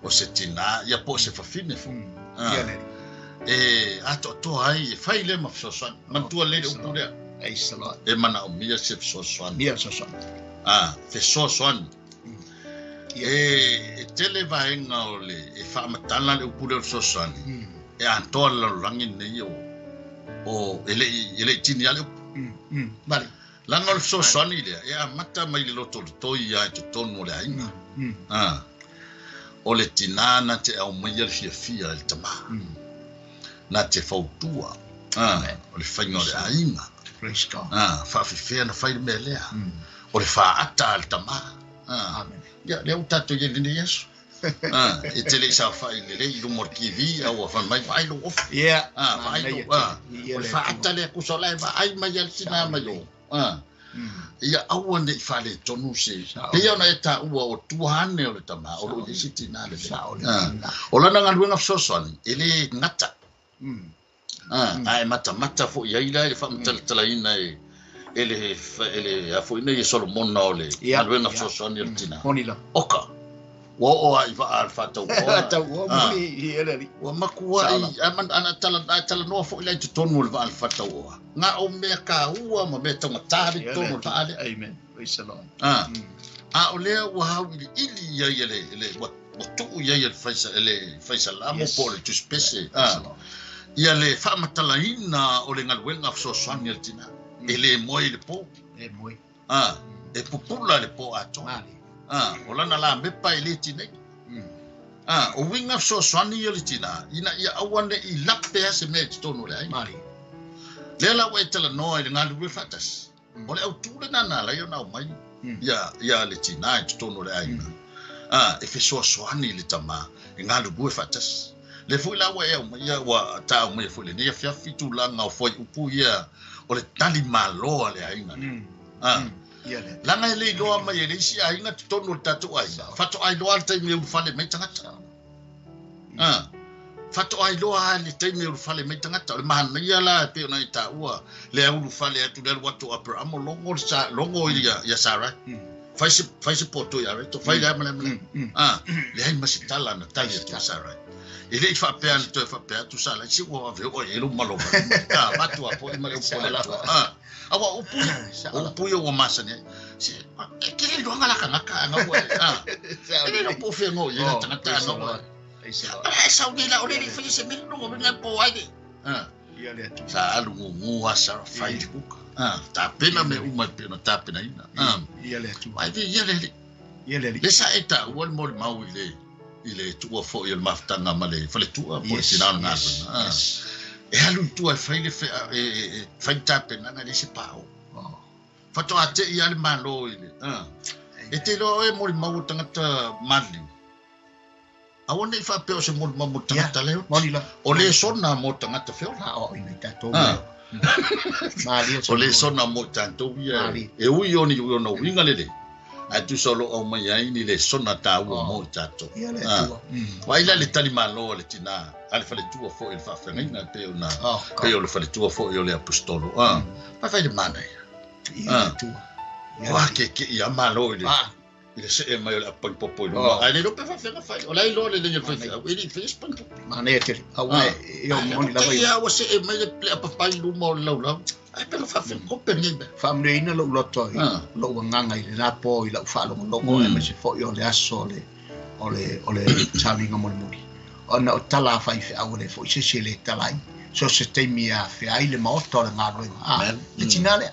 o se tina, ia po o se fafine fo. Ah. Ia le. E atoatoa ai, e fai le ma fesoasoani. Manatua lelei le upu lea. Praise the Lord. E manaomia se fesoasoani. Mia fesoasoani. Ah, fesoasoani. Ia. E tele vaega o le e faamatala le upu lea o le fesoasoani. E atoa le lalolagi lenei o e le i tini lava le upu. Vale. Leaga o le fesoasoani lea e amata mai le loto o le toi ia i totonu o le aiga. Ah, o le tinā na te aumaia le fiafia i le tamā. Na te fautua. Ah, o le faiga o le aiga. Praise God. Ah, faafefea na fai le mea lea. O le faaata a le tamā. Ah, Amen. ia lea ua tatou i ai i lenei aso. Ah, e te le i saofai lelei i luma o le TV a ua fai mai vaai lou ofa. Ia. Ah, vaai lou, ah, o le faaata lea kusa o la e vaai mai a le tinā mai o. Ah, ia aua nei faaletonu se. Pei ona e taua o tua ane o le tamā, o loo i ai se tinā lelei. Sao le Ah, tinā. o lana galuega fesoasoani, e le gata. Ah, ae matamata foi ai la i le faamatalatalaina e e le e le afoina i Solomona o le Ia, galuega ia. fesoasoani o le tinā. Moni la. Oka. Ua oo lava i vaa le faatauoa. Tau o Ah. moni i ele ali. Ua makuai Sao la. ana tala a talanoa foi la i totonu o le vaa le faatauoa. Ga o mea kaua ma mea taugatā le totonu o le vaa lea. Amen. Praise the Lord. Ah. A o lea ua auiliili ia i le le ua ua tuu ia i le faisa le faisalamo Yes. po o le tusipese. Praise the Ah. Lord. Ia le faamatalaina o le galuega fesoasoani a le tinā. E le moe i le po. E moe. Ah, e pupula le po atoa. Mali. Ah, o lana la mepa e le tinei. Ah, o uiga fesoasoani ia le tinā, ina ia aua nei lape a se mea i totonu o le aiga. Mali. Lea la ua e talanoa i le galulue faatasi. O le autū lena na ala ai ona aumai ia ia le tinā i totonu o le aiga. Ah, e fesoasoani i le tamā e galulue faatasi. Le foi la ua e aumaia ua ta aumaia foi lenei afiafi tulaga o fuaiupu ia o le tali malo a le aiga lea. Ah, Ia le. Laga e le iloa mai e le isi aiga totonu o le tatou aiga. Faatoa iloa le taimi e ulufale mai tagata. Ah, faatoa iloa lava le taimi e ulufale mai tagata. O le manaia la e pei ona e taua le aulufale atu le alu atu o Aperamo logo le sa logo ia ia Sarai. Fai se poto ia reto, fai le ma le ma le. Ah, leai ma se tala na tali atu a Sarai. E le i faapea le toe faapea atu sa lai se ua ave o e lo malo ta matu a po i ma le upu le atua. Aua upu upu ia ua masani ai. Se e ke le iloaga la tagata anga ua e le iloa po o fea ngo i ai la tagata anga ua. E sau nei la o le le fai se mea no nga po ai le. Sa alu gugu a sa fai le kuka. Tapena mea uma e pei ona tapenaina. Ai ve ia le alii. Le sa e taua le molimau i le i le tuua foi o le mafutaga ma le faletua po o le tina o le galuega. E alu i tua e fai le e fai le tapenaga e leai se paoa. Faatoa tei lava le Malo i le E te iloa oe e molimau o tagata maliliu. Aua ne i faapea o se molimau mo tagata lea oti. O lesona mo tagata feola. O lesona mo i tatou ia e ui o ni ona uiga lelei, ae tusa o lo o aumai ai ni lesona taua mo i tatou. Vaai la i le talimalo a le tina, a le faletua foi o le faafeagaiga pei ona pei o le faletua foi o le Aposetolo. Vaai le manaia. Ua keke'i lava Malo i le i le see mai o le apagipopo i luga. Ae le iloa pe faafefea fai. O la e iloa lelei e le faifeau, e le i faia se pagipopo. Manaia tele. Aua e o moni lava ia. Ua see mai le apapai i luma o le laulau. Ae pe na faafefea kope lenei mea. Faamanuiaina lou loto i lou agaga i lena po i lau faalogologo aemaise foi o le aso o le o le o le sauniga mulimuli. Ona o tala a faifeau e leai foi se isi e le tala ai. So o se taimi e afea ai le maota o le galuega. Le tina lea.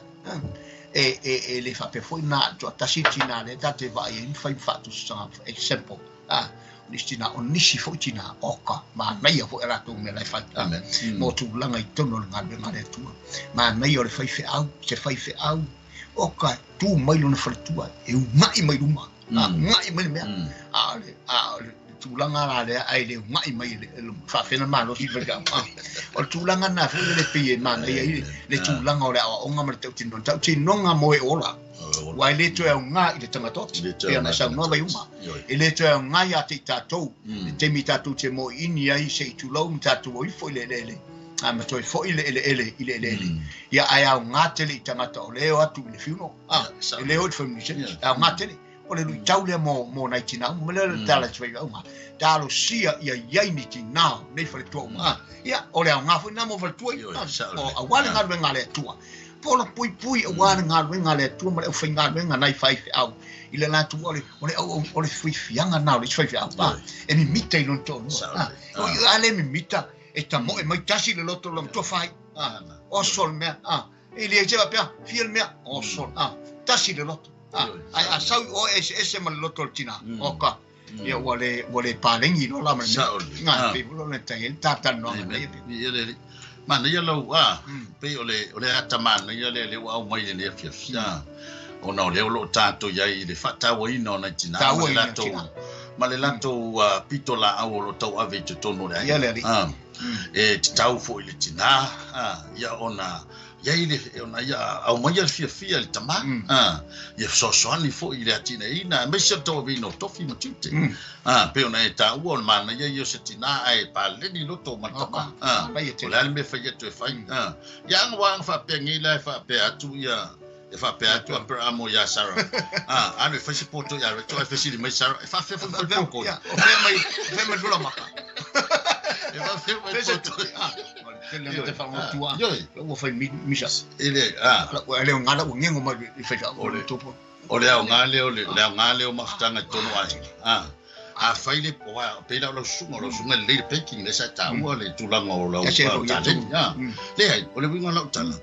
E, e, e le faapea foi na o le toatasi le tina lea ta te vaai ai ma fai ma faatusaga, example, a, o nisi tina, o nisi foi tina, oka, manaia foi a latou mea la e fai, a, mo tulaga i totonu o le galuega a le Atua. Manaia o le faifeau, se faifeau, oka, tu mai lona faletua, e una'i mai luma, a, una'i mai le mea, a o le, a o le tulaga la lea, ae le una'i mai e le faafeana le malosi i le faifeau. O le tulaga lena foi lele pei e manaia ai le tulaga o le aoaoga ma le tautinoga. Tautinoga mo e ola, aua e le toe aoga i le tagata oti, pei ona e saunoa Vaiuma. E le toe aoga ia te i tatou, le taimi tatou te moiini ai se i tulou ma tatou o ifo i le eleele, a ma toe foi le eleele i le eleele. Ia ae aoga tele i tagata o lea e o atu i le funeral, e le o i le family service, e aoga tele. O le luitau lea mo, mo nai tinā uma. Ma lea le tala i se faifeau, talosia ia i ai ni tinā o nei faletua uma. Ia, o le aoga foi lena mo faletua ia. O, aua le galuega a le Atua. Pola puipui aua le galuega a le Atua ma le aufaigaluega nai faifeau i le latou o le, o le, o, o le fiafiaga lena o le isi faifeau. E mimita i lona toalua. O i a le mimita, e tamoe mai tasi le loto o le matua fai. Oso le mea. E le se faapea, fia le mea, oso, tasi le loto. Ae a sau i oe eseese ma le loto o le tina, oka, ia ua le, ua le paleni loa la ma le mea. Nga, pei foi lona tai ai le talatalanoaga nei. Ia le, manaia lau, pei o le, o le ata manaia lea lea ua aumai i lenei afiafi, ona o lea o lo o tatou i ai i le faatauaina o nai tina ma le latou, ma le latou pitolaau o lo o tauave i totonu o le aiga. E tatau foi i le tina, ia ona i ai le, ona ia aumaia le fiafia i le tama, ia fesoasoani foi i le atinaeina, aemaise o le tauaveina o tofi ma tiute. Pei ona e taua o le manaia ia o se tina ae paleni loto ma le tama. O le a le mea e fai atu e fai. Ia aga ua aga faapea nei la e faapea atu ia e faapea atu Aperamo iā Sarah, alu e fai se poto iā Rachel, ae fesili mai Sarah, e faafefea foi fai poto? Ia, o fea mai, o fea mai lula maka. E faafefea mai poto. Tele na te whangatua. Ua fai misa. E le, a. Ua le o ngala ua ngengo mai i fai o le topo. O le aoga lea o le, le aoga lea o mafutaga i totonu o aiga. A. A fai le, oa, pei la o lau susuga, o lau susuga e lelei le baking, lea sa e taua le tulaga o lau taleni. Leai, o le uiga o lau tala,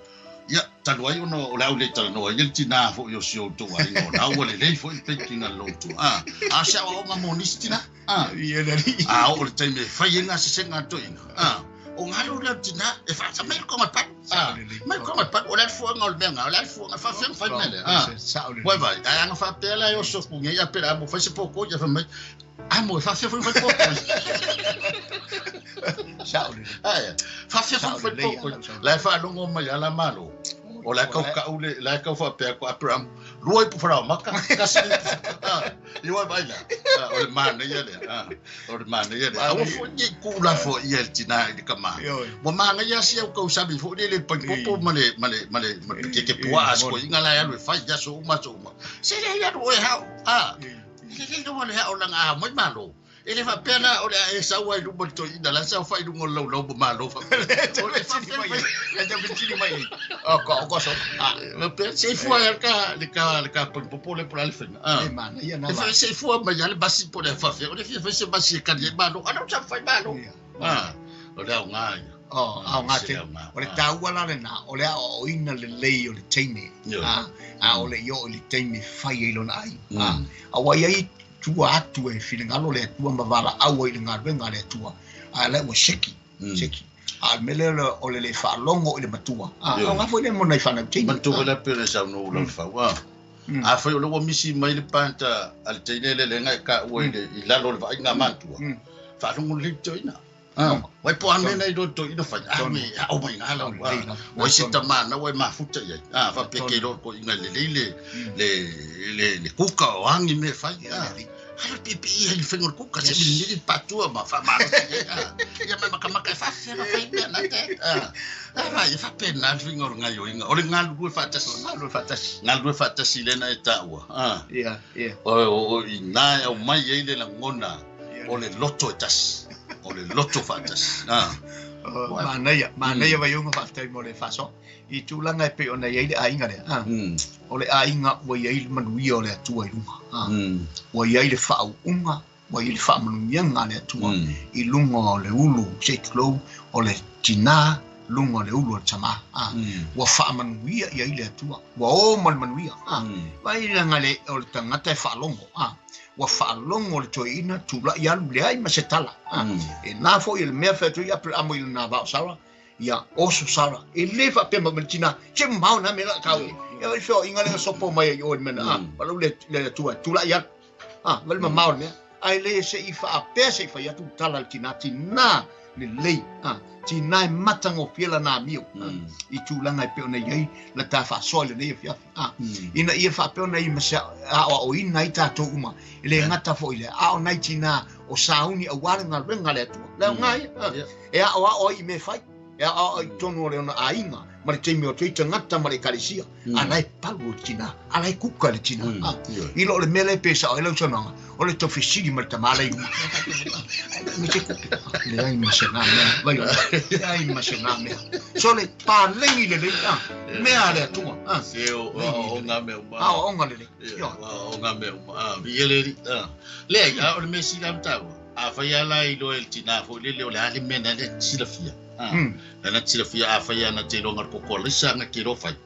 Ia, talu ai ona o le a ou le talanoa ai le tinā foi o si outou aiga o la ua lelei foi le baking a le lotu. A, a o se aoaoga mo nisi tinā. A, a oo le taimi e fai ai gasesega a toeaina. A, o galo lea o le tinā e faasa mai le konga palu. A, mai le konga palu, o le a le fuaga o le mea nga, o le a le fuaga, e faafefea ona fai le mea lea. A, ua vaai, ae aga faapea la e oso aku nei a pela amo fai se pōkoi, ae fai mai, Amo, e faafefea foi ona fai pōkoi. Sao lelei. Ae, faafefea foi ona fai pōkoi. La e faalogo mai ala Malo. O la e kau kau le, la e kau faapea ko Abraham, lua ipu faraomaka, tasi le ipu. Ah, i wai vai la. Ah, o le manaia lea. Ah, o le manaia lea. Aua foi nei ku la fo ia le tina i le kama. Ua manaia si au kau sami foi le le paipopo ma le ma le ma le ma le keke puaa a inga la e alu e fai i aso uma aso uma. Se le alu oe hao. Ah, E lelei rawa le aolaga a mai Malo. E le faapea la o le a e sau ai i luma o le toeaina la e saofai i luga o le laulau ma malo faapea. O le fesili mai ai. E te fesili mai ai. O ka o ka so. Ah. Faapea se i fua ai ka le ka le ka ponipopo le po o le a le faiga. E manaia na E fai se i fua mai lava le masi po o le a faapefea. O le fia fai se masi e kali ai malo. A o lea ua saofai malo. Ah, o le aoga ia. Oh, aoga tele. O le taua la lena, o le aoaoina lelei o le teine. Ah, a o le i oo i le taimi e fai ai lona aiga. Ah, aua e i ai tua atu e finagalo le Atua ma valaau ai i le galuega a le Atua, a la ua seki, seki. A o le mea lea o le le faalogo i le matua, a aoga foi lea mo nai fanau teine. Manatua foi la pei ona e saunoa ua Lalofau, a. Afai o lea ua misi mai le panta a le teine lea leaga e taua i lalo o le vaaiga a matua, faalogo lelei le toeaina. Wai po a mea na iloa toeaina fai, a me ao mai ngā lau, a, wai se tama na wai mafuta i ai, a, whapea ke iloa ko inga lelei le, le, le, le kuka o angi me fai, a, ala pipi i hei whenga o le kuka, se mili mili patua ma wha malosi i ai, a, ia mai makamaka e whawhea na whai mea na te, a, a, vai, e whapea nā le whenga o le ngai o inga, o le ngalulue whaatasi, Ngalulue whaatasi. Ngalulue whaatasi lena e tāua, a, Ia, ia. o, o, o, i nā e au mai ai le langona, o le loto e tasi, o le loto faatasi. Manaia, manaia Vaiuga, faafetai mo le faasoa. I tulaga e pei ona i ai le aiga lea, o le aiga ua i ai le manuia o le Atua i luga. Ua i ai le faauuga, ua i ai le faamanuiaga a le Atua i luga o le ulu, se i tulou, o le tinā, luga o le ulu o le tamā. Ua faamanuia i ai le Atua, ua o ma le manuia. Vaai leaga o le tagata e faalogo. Ua faalogo le toeaina tulai alu leai ma se tala. E na foi le mea fai atu ai Aperahama i lona vao Sara, ia oso Sara, e le faapea mai ma le tina, se mamao na mea la kau. Ia le feoaiga lea na sopo mai ai i o i le mea na, palau le le Atua, tulai alu. Vaai le mamao o le mea. Ae le se i faapea se i fai atu tala le tina, tina lelei, tina e matagofie lana amio i tulaga e pei ona i ai la ta faasoa i lenei afiafi. Ina ia faapea ona i ma se aoaoina ai tatou uma, e le gata foi lea, a o nai tina o sauni aua le galuega a le Atua. Le aoga ia, e aoao ai i mea e fai, e aoao ai i totonu o le ona aiga, ma le taimi o atu ai tagata ma le ekalesia, a la e palu le tina, a la e kuka le tina. I lo le mea lea e pe sao ai lau saunoaga, o le tau fesili ma le tama la i luma. Me se kupe. Leai ma se nā mea. Vai o. Leai ma se nā mea. So le palegi lelei, mea a le Atua. Se o o ngā mea uma. A o ngā lelei. O ngā mea uma. Vi ele ri. Leai, a o le mea sili lava taua. Afai lava la i loa e le tinā foi lele o le a le mea na le silafia. Na na silafia afai lava na te iloa nga le koko alaisa nga ke iloa fai.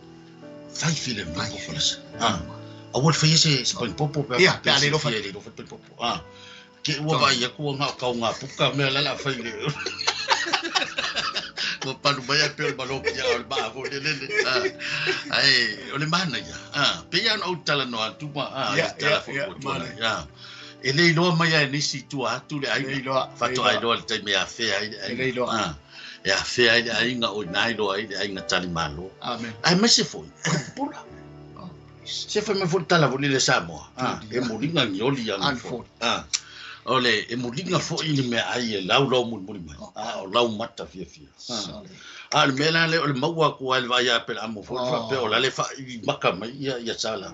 Fai file mai koko alaisa. Aua le faia se panipopo pe a pe a le iloa fai. Le iloa fai panipopo. Ke ua vaai atu ua ngao kau ngā puka mea la la fai le. Ua palu mai ai pe o le malo pia o le maa foi le lele. Ai, o le manaia. Pei lava ona ou talanoa atu ma Ia, le tala ia, foi ia, ua tuanai. manaia. E le iloa mai lava e nisi i tua atu le aiga. E le iloa, Faatoa iloa i le taimi e afea ai le aiga. E le iloa. E afea ai le aiga o i ina iloa ai le aiga talimalo. Amen. Aemaise foi, o le pupula. Oh, please. Se fai mai foi le tala foi lele Samoa. E muliga ni oli agi foi. O le, e muliga foi ni meaai e laulau mulimuli mai. O lau mata fiafia. A o le mea la lea o le maua atu lava i le vaai ia Apelamo foi, faapea o la le faaili maka mai ia ia Sala.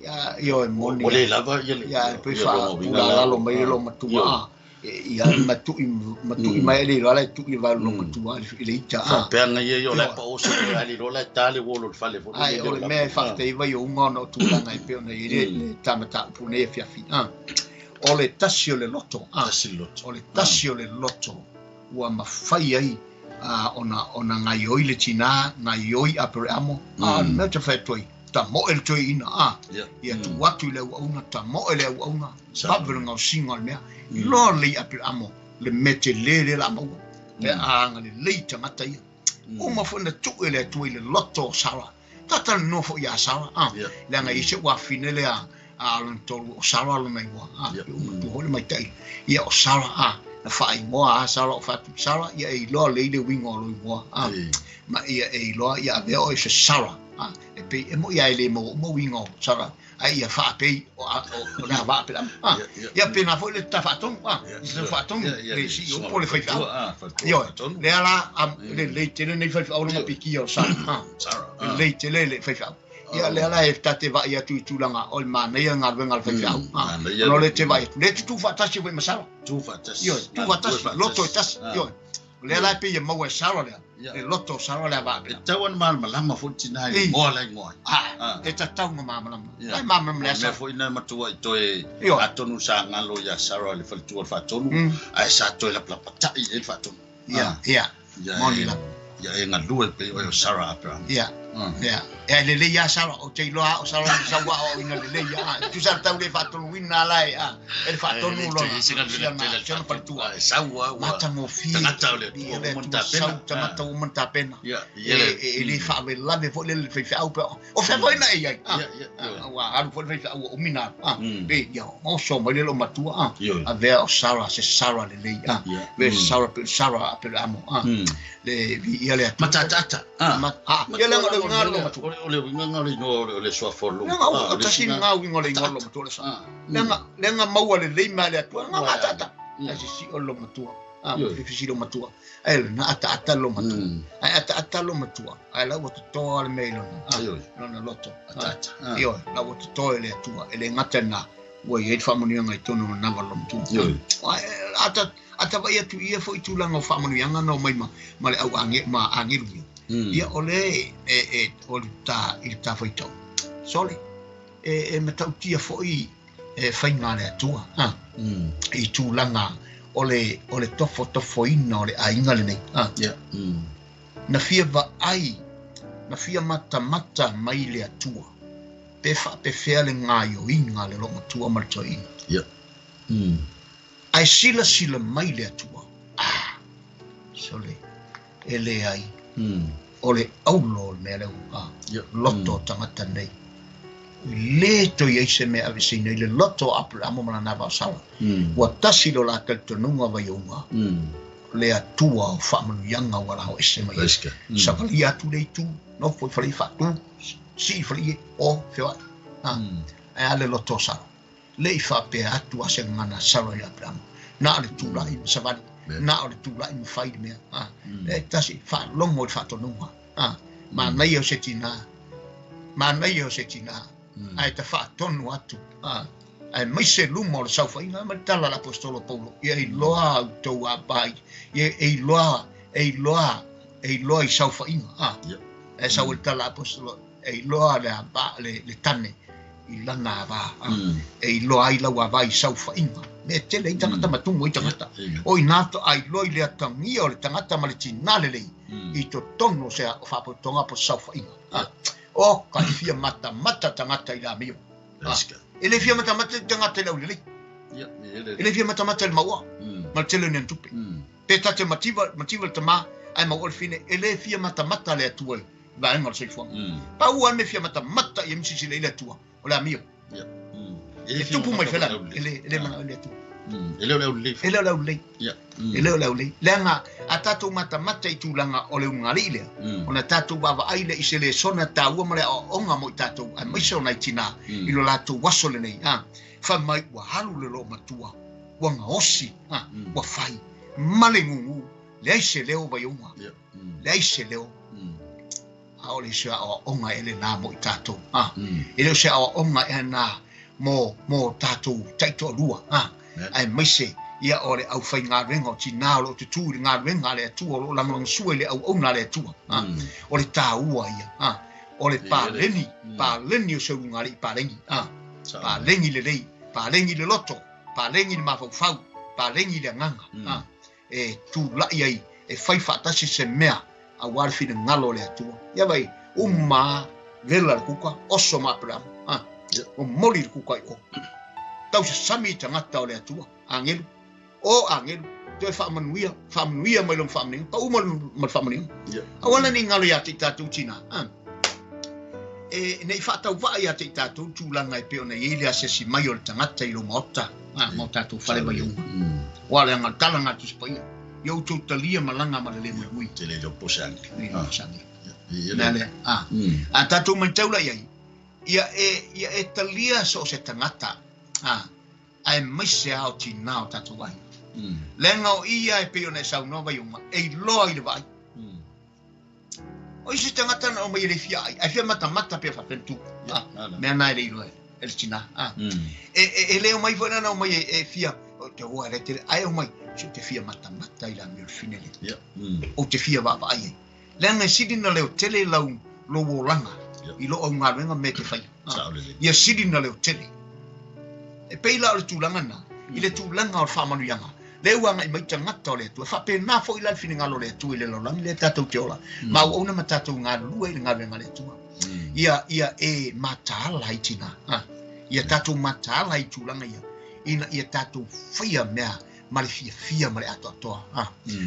Ia, ioe, moni. Ua le lava ia le Ia, e pei ia lona uiga la. faapulalalo mai le loomatua. Ia matu'i matu'i mai le iloa la e tu'i vai loomatua i le ita. Faapea na ia ia o la e pao se le ali loa la e ta le uolo i le fale foi Ai, o le mea e faafetai vai o uga ona o tulaga e pei ona i ai le ta mataupu nei afiafi. O le tasi o le loto. Tasi le loto. O le tasi o le loto ua mafai ai ona ona gaioi le tinā, gaioi Apereamo, a o le mea ou te fai atu ai, tamoe le toeaina, a, ia tuu atu i le auauna, tamoe le auauna, vave le gaosiga o le mea. Iloa lelei Apereamo le mea tele lea o le a maua, pe a agalelei tagata ia. Uma foi ona tuu e le Atua i le loto o Sara. Talatalanoa foi ia Sara, a, leaga e i ai se uafine lea a lona tolu, o Sara lona igoa, a, pe ua matua foi le maita'i ia o Sara, a, na faaigoa a Sara o fatu Sara, ia e iloa lelei le uiga o lou igoa, a, ma ia e iloa ia avea oe se Sara, a, e pei e mo'i a e le maua uma uiga o Sara, ae ia faapei o o le agavaa pe lama, a, ia pena foi le ta faatonu, a, le faatonu, le CEO po o le faifeau, ioe, lea la, lelei tele nei faifeau lona pikia o Sara, a, lelei tele le faifeau. Ia lea la e ta te vaai atu i tulaga o le manaia galuega a le faifeau. Ona o le te vaai atu, lea e tutu faatasi foi ma Sara. Tu faatasi. Ioe, tu faatasi, loto e tasi. Ioe. O lea la e pei e maua e Sara lea, le loto o Sara lea va E tatau ona malamalama foi tina i igoa la igoa. E tatau ona malamalama. La e malamalama lea Sara. Mea foi na matuai toe atonu sa galo ia Sara le faletua o le faatonu, ae sa toe lapalapatai i ai le faatonu. Ia, ia. Moni lava. Ia e galue pei oe o Sara Aperahama. Ia. Ia. E lelei lava Sara, ou te iloa o Sara na sau aoaoina lelei. Tusa le tau le faatonuina la e e le faatonu lona. Si ona faletua. E sau lava ua matagofie. Tagata o le Atua ua uma ona tapena. Sau tagata ua uma ona tapena. E le faalavelave foi le le faifeau pe o fea foi na e i ai. Ua alu foi le faifeau ua umi na alu. Pe ia oso mai le loomatua. Avea o Sara se Sara lelei. Avea Sara pe Sara Aperahama. Le viia le Atua. Matataata. Ia leaga o le uiga o le loomatua. O le uiga o le igoa o le suafa o le loomatua. Leaga o tasi lena uiga o le igoa o le loomatua le Sara. Leaga leaga maua lelei mai le Atua. Leaga ataata. Ae sisio le loomatua. Fifisi loomatua. Ae lena ataata le loomatua. Ae ataata le loomatua. Ae la ua totoa le mea i lona. Lona loto. Ataata. Ioe, la ua totoa e le Atua. E le gata i lena. Ua i ai le faamanuiaga i totonu o le manava o le loomatua. Ata ata vaai atu i ia foi tulaga o faamanuiaga na omai ma le au age ma agelu ia. Ia o le e o le ta i le ta faitau. Sole e matautia foi e faiga a le Atua i tulaga o le tofotofoina o le aiga lenei. Na fia vaai, na fia matamata mai le Atua pe faapefea le gaioiga a le loomatua ma le toeaina. Ae silasila mai le Atua. Sole, e leai. O le aulo o le mea lea ua loto o tagata nei. Le toe i ai se mea aveseina i le loto o Aperahama ma lana vao Sara. Ua tasi lo la talitonuga vaiouga. Le Atua o faamanuiaga ua lao ese mai ai. Savalia atu le itu, nofo i fale i faatu, sii fale i o feoai. Ae a le loto o Sara. Le i faapea atu a se gagana Sara i Aperahama. Na o le tulai ma savali, na o le tulai ma fai le mea. E tasi, faalogo i le faatonuga. Manaia o se tina. Manaia o se tina. Ae ta faatonu atu. Ae maise luma o le saofaiga ma le tala a le aposetolo Paulo. Ia iloa au tou apai. Ia e iloa, e iloa, e iloa i saofaiga. E sau e le tala a aposetolo, e iloa le ava, le tane i lana ava. E iloa ai lau ava i saofaiga. Mea tele ai tagata ma tumu ai tagata. O ina to ai loa i le atagia o le tagata ma le tina lelei i totonu o se faapotopotoga po o se saofaiga. O ka i fia matamata tagata i le amio. E le fia matamata i tagata i le aulelei. E le fia matamata i le maua ma le tele o ni ana tupe. Pe ta te mativa, mativa le tama, ae maua le fine, e le fia matamata le Atua i vaega o le soifuaga. Pau lava le mea fia matamata i ai ma silasila i ai le Atua, o le amio. E tupu mai fela, e le e le manao i le Atua. E le o le aulelei. E le o le aulelei. E le o le aulelei. Leaga a tatou matamata i tulaga o le ulugalii lea, ona tatou vaavaai lea i se lesona taua ma le aoaoga mo i tatou, aemaise o nai tina i lo latou aso lenei. Fai mai ua alu le loomatua, ua gaosi, ua fai ma le gugu, leai se leo vaiouga, leai se leo. A o le se aoaoga e lena mo i tatou. E le o se aoaoga e na mo tatou taitoalua. Aemaise ia o le aufaigaluega o tina o loo tutu i le galuega a le Atua, o loo lagolagasua i le auauna a le Atua. O le taua ia. O le paleni, paleni o se ulugalii paleni. Paleni lelei, paleni le loto, paleni le mafaufau, paleni le agaga. E tulai ai, e fai faatasi se mea aua le finagalo o le Atua. Ia vai, uma vela le kuka, oso ma Aperahama. O moli le kuka i o. Tau se sami i tagata o le Atua, agelu. O agelu, toe faamanuia, faamanuia mai lona faamanuiaga, pau ma le faamanuiaga. Aua la ne i galo ia te i tatou tina. E ne i faatauvaa ia te i tatou tulaga e pei ona i ai le asiasi mai o le tagata i lou maota, ma o tatou fale vaiouga. Ua leaga o le tala na a Tusi Paia, ia outou talia malaga ma le le muimui. Te le iloa po o se age. Le iloa po o se age. Mea lea. A tatou matau la i ai, ia e, ia e talia so o se tagata, aemaise lava o tina o tatou aiga. Leaga o ia e pei ona e saunoa Vaiouga, e iloa i le vaai. O isi tagata na omai e le fia ai, ai fia matamata pe faapea tu. Mea na e le iloa e le tina. E le omai foi na omai e fia, o te ua le tele, ai omai, se te fia matamata i la mea o le fine le. O te fia vaavaai ai. Leaga e sili na leo tele lau lou olaga i lou augaluega me te faia. Ia sili na leo tele. E pei la o le tulaga na, i le tulaga o le faamanuiaga, lea ua agai mai tagata o le Atua. E faapena foi la le finagalo o le Atua i le lalolagi lea tatou te ola. Ma auauna ma tatou galulue i le galuega a le Atua. Ia e mataala ai tina. Ia tatou mataala ai tulaga ia, ina ia tatou faia mea ma le fiafia ma le atoatoa,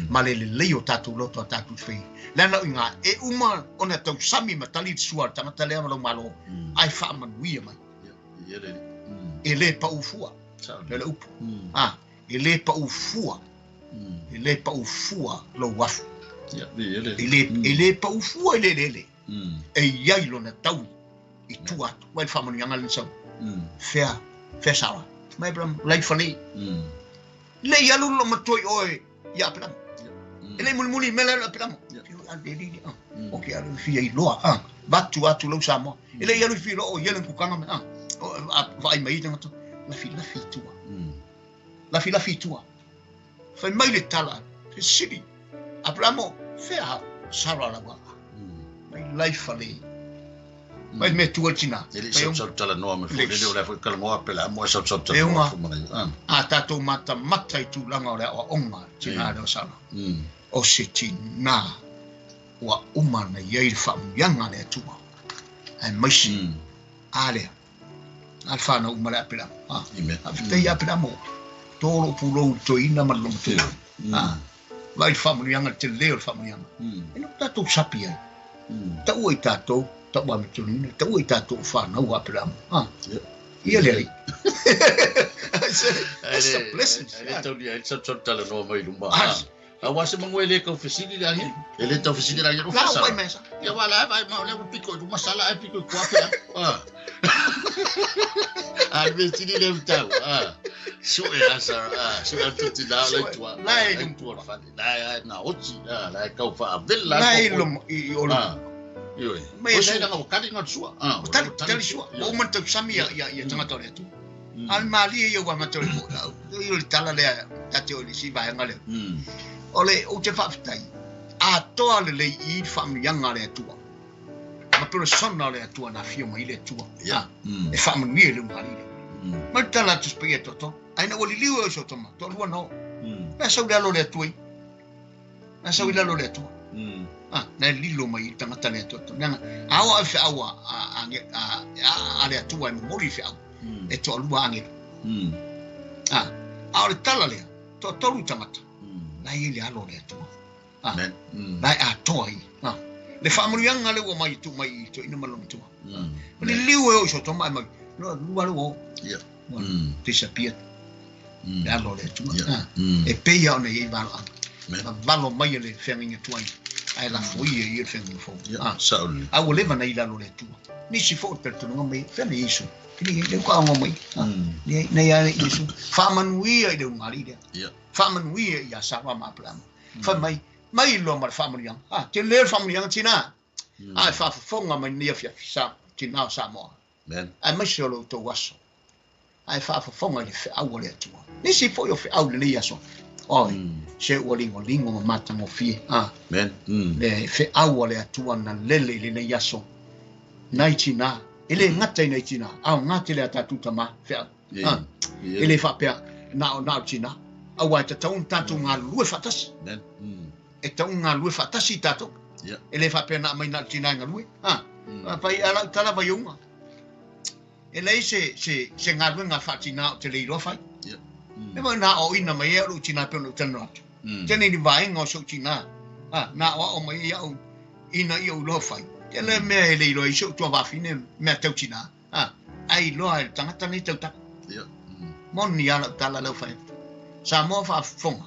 ma le lelei o tatou loto a tatou te faia. Leaga o iga, e uma ona tausami ma tali le sua a le tagata lea ma lau malo, ae faamanuia mai. E le pau fua. Le le upu. E le pau fua. E le pau fua lou afu. E le pau fua i le lele. E iai lona taui i tua atu. Vai le faamanuiaga lena sau. Fea, fea Sara. Mai Abraham, lai fale. Le i alu lo matua i oe ia Aperama. E le mulimuli mea le Aperama. O ke alu fia i loa. Vatu atu lau Samoa. E le i alu fia loa o ia le kukanga me. Vaai mai tangata. Lafi lafi i tua. Lafi lafi i tua. Fai mai le tala. Se sili. Aperamo, fea Sara laua. Mai lai fale. Mai me tua tina. E le sau tala noa me foi le o le foi kala noa pela mo sau sau tala noa foi mana. A tatou mata mata i tulaga o le aoaoga tina le o Sara. O se tina ua uma na iai le faamanuiaga a le Atua. Ae maise a lea. A le whanau uma le Aperamo. Faafetai ia Aperamo. Tō lou pulou i toeina ma le lomatua. Vai le faamanuiaga le tele o le faamanuiaga. E no tatou sapi ai. Taua i tatou, taua me tolina, taua i tatou whanau a Aperamo. Ia le ai. That's a blessing. E tau ni ai sau sau tala noa mai luma. Aua se mangu e le kau fesili le ahi. E le tau fesili le ahi. La wai mesa. Ia wala vai ma le piko i masala e piko i kuape. A me tini le tau. Su e asa, su e tu ti la le tua. Lai le tua fa. Lai na oti, lai kau fa vela. Lai lo i o. Io. O se na o kali ngā sua. Tali tali sua. O man tau sami ia ia tangata le tu. Al mali ia ua matau le i o le tala lea tate o le si vaenga lea. O le o te faafetai a toa le lei i le faamanuiaga a le Atua. Ma peresona o le Atua na fia mai le Atua. E faamanuia i le ugali lea. Ma le tala atu sepaia toto. Ai na ua liliu e o Sotoma, toalua na o. Na sau le alo le Atua i. Na sau i lalo le Atua. Na e lilo mai i tangata le Atua. Nanga, a o a feau a le Atua e momoli i feau. E toalua angelo. A o le tala lea, toatolu tangata. Lai e le alo le Atua. Lai a toa i. Le faamanuiaga le ua mai tu mai i toeina ma lona matua. O le liliu e o i Sotoma e mai. Lua le o. Disappeared. Le alo le Atua. E pei ona i valoaga. Valo mai le feagaiga tuai. Ae lafo ia i le feagaiga fou. A ua leva na i lalo le Atua. Nisi foi o talitonuga mai, fea na Iesu. Ni le ukaoga mai. Ni nei a Iesu. Faamanuia i le ugali lea. Faamanuia ia Sara ma Aperamo. Fai mai, mai loa ma le faamanuiaga. Te le faamanuiaga tina. Ae faafofoga mai nei afiafi sa tina o Samoa. Ae maise o lo outou aso. Ae faafofoga i le feau o le Atua. Nisi foi o feau lenei aso. Oi, se ua lingolingo ma matagofie. Le feau o le Atua na lele i lenei aso. Nai tina, e le gata i nai tina, a o gate le a tatou tamā feau. E le faapea na o tina. Aua e tatau ona tatou galulue faatasi. E tatau ona galulue faatasi i tatou. E le faapea na mai na o tina e galue. Pai ala tala vai unga. E lei se galuega faatinā o te le iloa fai. E mai na o ina mai e o tina pe o tano atu. Tene ni vaenga o so tina. Na o mai ia o ina ia o fai. Te le mea e le iloa i so tua vafine mea tau tina. Ai loa e tangata nei tau taka. Moni ala tala lau fai. Samoa faafofoga.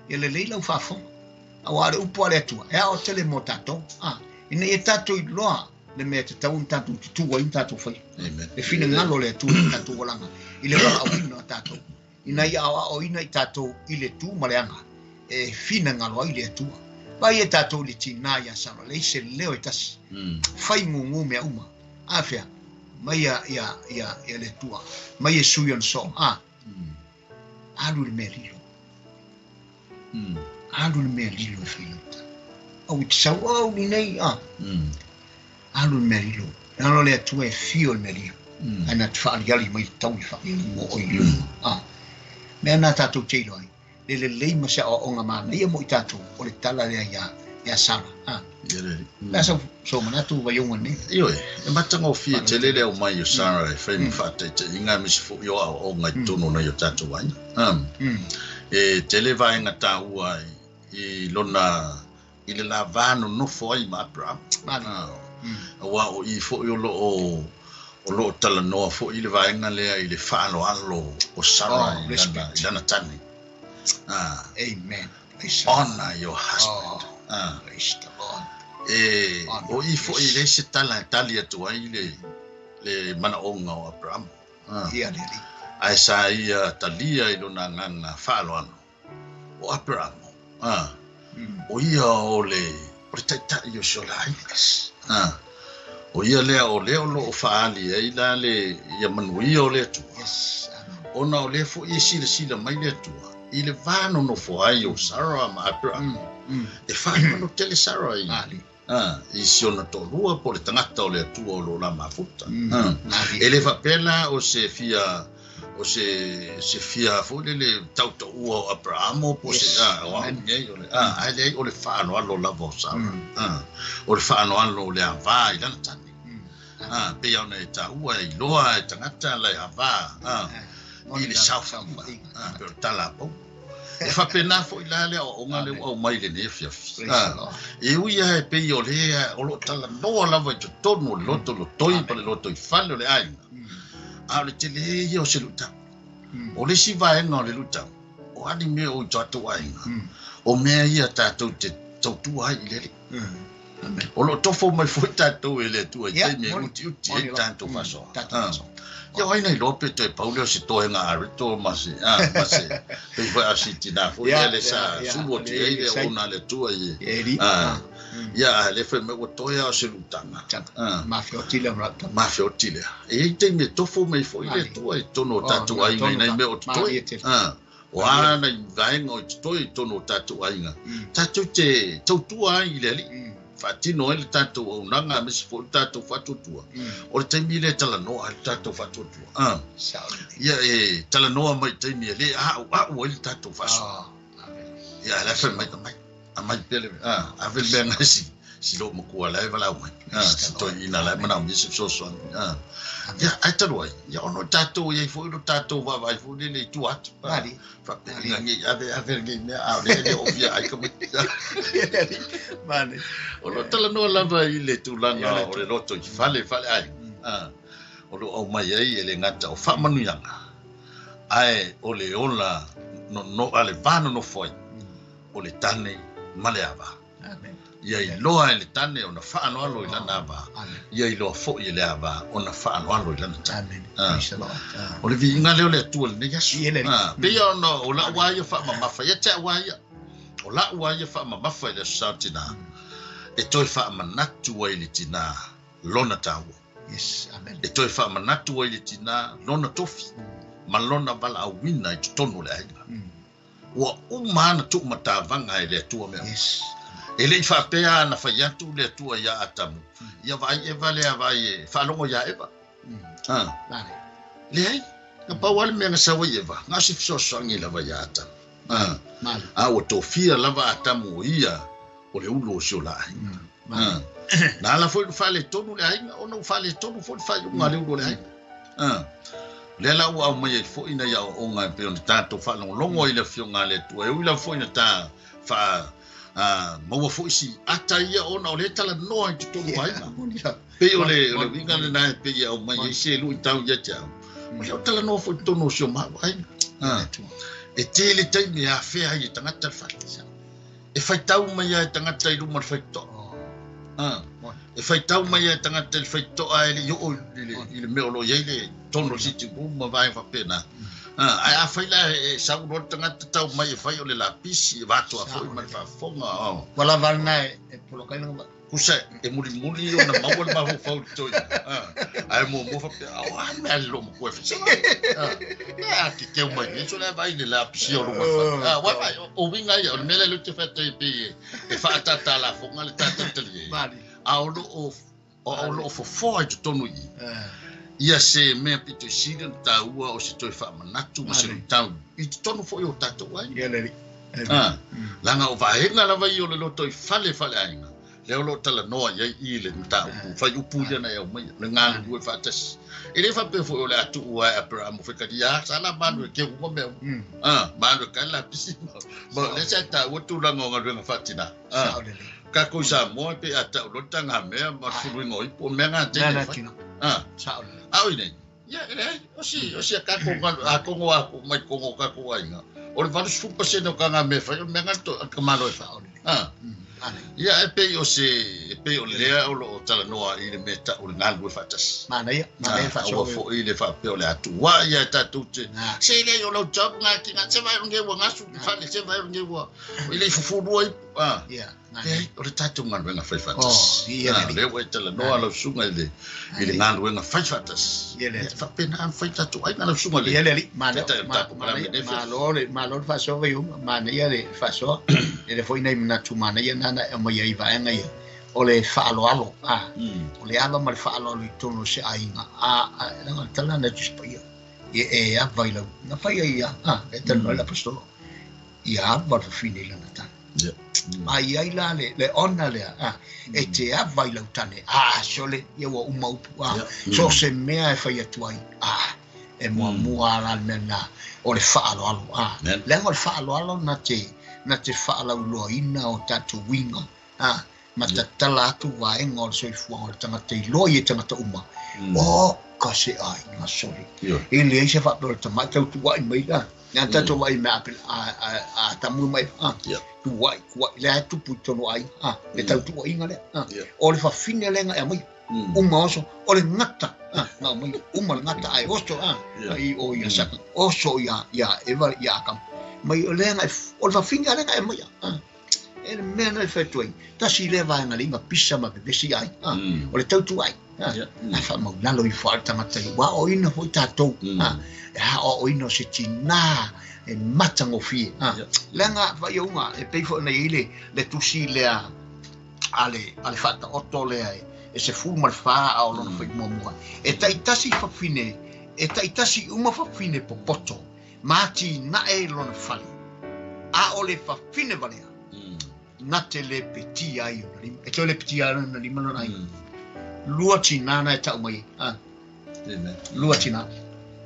Ia lelei lau faafofoga. Aua le upu a le Atua. E ao tele mo tatou. Ina ia tatou iloa le mea te tau tatou tutu ai tatou fai. E finagalo le Atua i tatou olaga. I le valaauina o tatou. Ina ia aoaoina i tatou i le tu ma le aga. E finagalo ai le Atua. Vai e tātou i le tinā ia Sara, leai se leo e tasi. Fai gugu mea uma. Afea, mai ia, ia, ia, ia le Atua, mai e sui ona soo. A, alu i le mea lilo. Alu i le mea lilo e fai lau tala. Au i te sau, au ni nei, a. Alu i le mea lilo. Lalo le Atua e fio i le mea lilo. Ae na te faaliali mai le taui faaliali mo oi i luma. A. Mea na tātou te iloa ai. Le lelei ma se aoaoga manaia mo i tatou, o le tala lea ia, ia Sara. A. Le a sau, sou manatu Vaiuga nei? Ioe, e matagofie tele le aumai o Sara e fai ma faataitaiga aemaise foi o aoaoga i totonu o nai o tatou aiga. E tele vaega taua i lona i le la va nonofo ai ma Aperahama. Aua o i foi o loo o loo talanoa foi le vaega lea i le faaaloalo o Sara i lana, i lana tane. Amen. Honor your husband. Oh, praise the Lord. E o i foi e leai se tala e tali atu ai le le manaoga o Aperahama. Ia le Alii. Ae sa ia talia i lona agaga faaaloalo o Aperahama. O ia o le o le taitai o si o la aiga. O ia lea o lea o loo faaali ai la le ia manuia o le Atua. Yes. Ona o lea foi e silasila mai le Atua i le va nonofo ai o Sara ma Aperahama. E faanoano tele Sara i i si ona toalua po o le tagata o le Atua o lo o la mafuta. E le faapea la o se fia o se se fia foi lele tautaua o Aperahama po o se o au nei o le ae leai o le faaaloalo lava o Sara. O le faaaloalo o le avā i lana tane. Pei ona e taua e iloa e tagata le avā i le saofaiga. Pei o le tala a Paulo. E faapena foi la le aoaoga lea ua aumai i lenei afiafi. E ui lava e pei o lea o lo o talanoa lava i totonu o le loto lotoi ma le lotoifale o le aiga, a o le tele ia o se luitau. O le isi vaega o le luitau, o a ni mea o i tatou aiga, o mea ia tatou te tautua ai i le Alii. O lo o tofo mai foi tatou e le Atua i taimi e utiuti ai tatou faasoa. Ia o ai na iloa pe toe pau lea o se toega areto ma se, ma se, pei foi a o si tinā foi lea le sa sulu atu i ai le auauna a le Atua i, ia, a le fai mai ua toe lava o se lutaga. Mafeoti lea ma lau Mafeoti lea. E i ai taimi e tofo mai foi le Atua i totonu o tatou aiga i nai mea o totoe. O a nai vaega o i totoe i totonu o tatou aiga, tatou te tautua ai i le Alii, faatino ai le tatou auaunaga aemaise foi le tatou faatuatua. O le taimi lea e talanoa ai le tatou faatuatua. Ia e talanoa mai i taimi e le a'ua'u ai le tatou faasoa. Ia la e fai mai, aumai, aumai pea le, ave le mea na si, si lou matua la e valaau mai. Si toeaina la e manaomia se fesoasoani. Ia, ae talu ai, ia ona o tatou e i ai foi lo tatou vaavaai foi lele i tua atu. Faapea, ina nei ave, ave lenei mea, a o lea e le o fia ai tamaiti. O lo o talanoa lava i le tulaga o le lotoifale faaleaiga, o lo o aumai ai e le gata o faamanuiaga, ae o le ola no, a le va nonofo ai o le tane ma le ava. Ia iloa e le tane ona faaaloalo i lana ava, ia iloa foi e le ava ona faaaloalo i lana tane. O le viiga lea o le Atua i lenei aso. Pei ona o lau lava ia faamamafa ia te au lava ia, o lau lava ia faamamafa i le Aso Sa o Tina, e toe faamanatu ai le tina lona taua. E toe faamanatu ai le tina lona tofi ma lona valaauina i totonu o le aiga. Ua uma ana tuumatavaga e le Atua mea uma. E le i faapea ana fai atu le Atua iā Atamu, Ia vaai Eva lea vaai e faalogo iā Eva. Leai, na pau lava le mea na sau ai Eva, na o se fesoasoani lava iā Atamu. A ua tofia lava Atamu o ia o le ulu o si o la aiga. Na ala foi ona faaletonu le aiga, ona ua faaletonu foi le faaiuga a le ulu o le aiga. O lea la ua aumai ai foi nai aoaoga e pei ona tatou faalogologo ai i le Afioga a le Atua, e ui lava foi ina ta faa maua foi si ata ia ona o lea e talanoa i totonu o aiga. Pei o le uiga lena e pei e aumai ai se luitau ia te au. O lea ua talanoa foi i totonu o si o maua aiga. E tele taimi e afea ai e tagata le fale. E faitau mai lava e tagata i luma o le faitotoa. E faitau mai lava e tagata i le faitotoa ae le i oo i le mea o lo o i ai le tonu o le sitting room ma vaega faapena. Ae afai la e sau loa le tagata tau mai e fai o le lapisi e vatoa foi ma le faafofoga. Ua lava lena e poloka ai lona Tusa e mulimuli ona maua le mafaufau i le toeaina. Ae muamua faapea, o a le mea a le loomatua e fai? A teteu mai nei, sole a vaai i le lapisia o lou wifi. Wifi, o uiga ia, o le mea lea ou te fai atu ai pei e faatatalafoga le tatalitali ai. A o lo o fofoa i totonu i i, ia se mea pito i sili ona taua o se toe faamanatu ma se luitau i totonu foi o tatou aiga. Leaga o vaega lava ia o le lotoifale faaleaiga, lea o lo o talanoa i ai i le mataupu faiupu ia na e aumaia, le galulue faatasi. E le faapea foi o le a tuu ai Aperamo fekalia, sa la malu e keu uma mea uma. Malu e kai lapisi. Ma o lea sa taua tulaga o galuega faatina. Kākou i Samoa pe a tau loa le tagamea ma le fuluiga o ipu, o mea na tele e fai. A o i nei, ia e leai, o si, o si a kākou galu, a kongo a mai kongo o kākou aiga, o le 80% o tagamea e fai, o le mea na le tamalo e fai. Ia e pei o se, e pei o lea o lo o talanoa i le mea tau o le galulue faatasi. Manaia, manaia le faasoa. Aua foi le faapea o le a tuuai ia e tatou te, se leai o lau job nga ki nga, se vai o le ua gasu i fale, se vai o le ua, i le fufulua ipu. Leai, o le tatou galuega fai faatasi. Lea ua e talanoa lau susuga i le i le galuega fai faatasi. Ia faapena ona fai tatou aiga lau susuga i le Ia le alii, malo le malo le faasoa Vaiuma, manaia le faasoa. E le foi nai manatu manaia na na e aumaia ai vaega ia o le faaaloalo, o le ava ma le faaaloalo i totonu o se aiga. Leaga o le tala lena e Tusi Paia, ia e ava i lau, na fai ai ia, e talanoa ai le Aposetolo. Ia ava le fafine i lana tane. A i ai la le ona lea, e te ava i lau tane, a sole, ia ua uma upu, a so o se mea e fai atu ai, a e muamua la le mea lena o le faaaloalo, a leaga o le faaaloalo na te faalauiloaina o tatou uiga, a ma tatala atu vaega o le soifuaga o le tagata i loa i e tagata uma. O ka se aiga sole. E leai se faapea o le tamai tau tuuai mai la. Nā tātou vai mea a tamu mai. Tuuai, tuuai. Lea e tupu i tonu aiga. Le tau tuuaiga lea. O le fafine lenga e aumai. Uma oso. O le gata. Nga aumai. Uma le gata ai oso. I o ia saka. Oso ia Eva ia Akam. Mai o lenga o le fafine lenga e aumai. E le mea na e whaitu ai. Tasi le vaenga le inga pisa ma pepesi ai. O le tautu ai. A whamaulalo i whaare tangata i wā o ina foi tātou. E ha o ina o se tina e matangofie. Leaga whai unga e pei fo nei i le tusi lea a le whata oto lea e se fulu ma le wha a o lona whai mua mua. E taitasi whawhine, e taitasi uma whawhine popoto. Māti nae lona whale. A o le whawhine walea. Na te le peti ai o na lima. E te le peti ai o na lima lona ai. Lua tina e tau mai. Lua tina.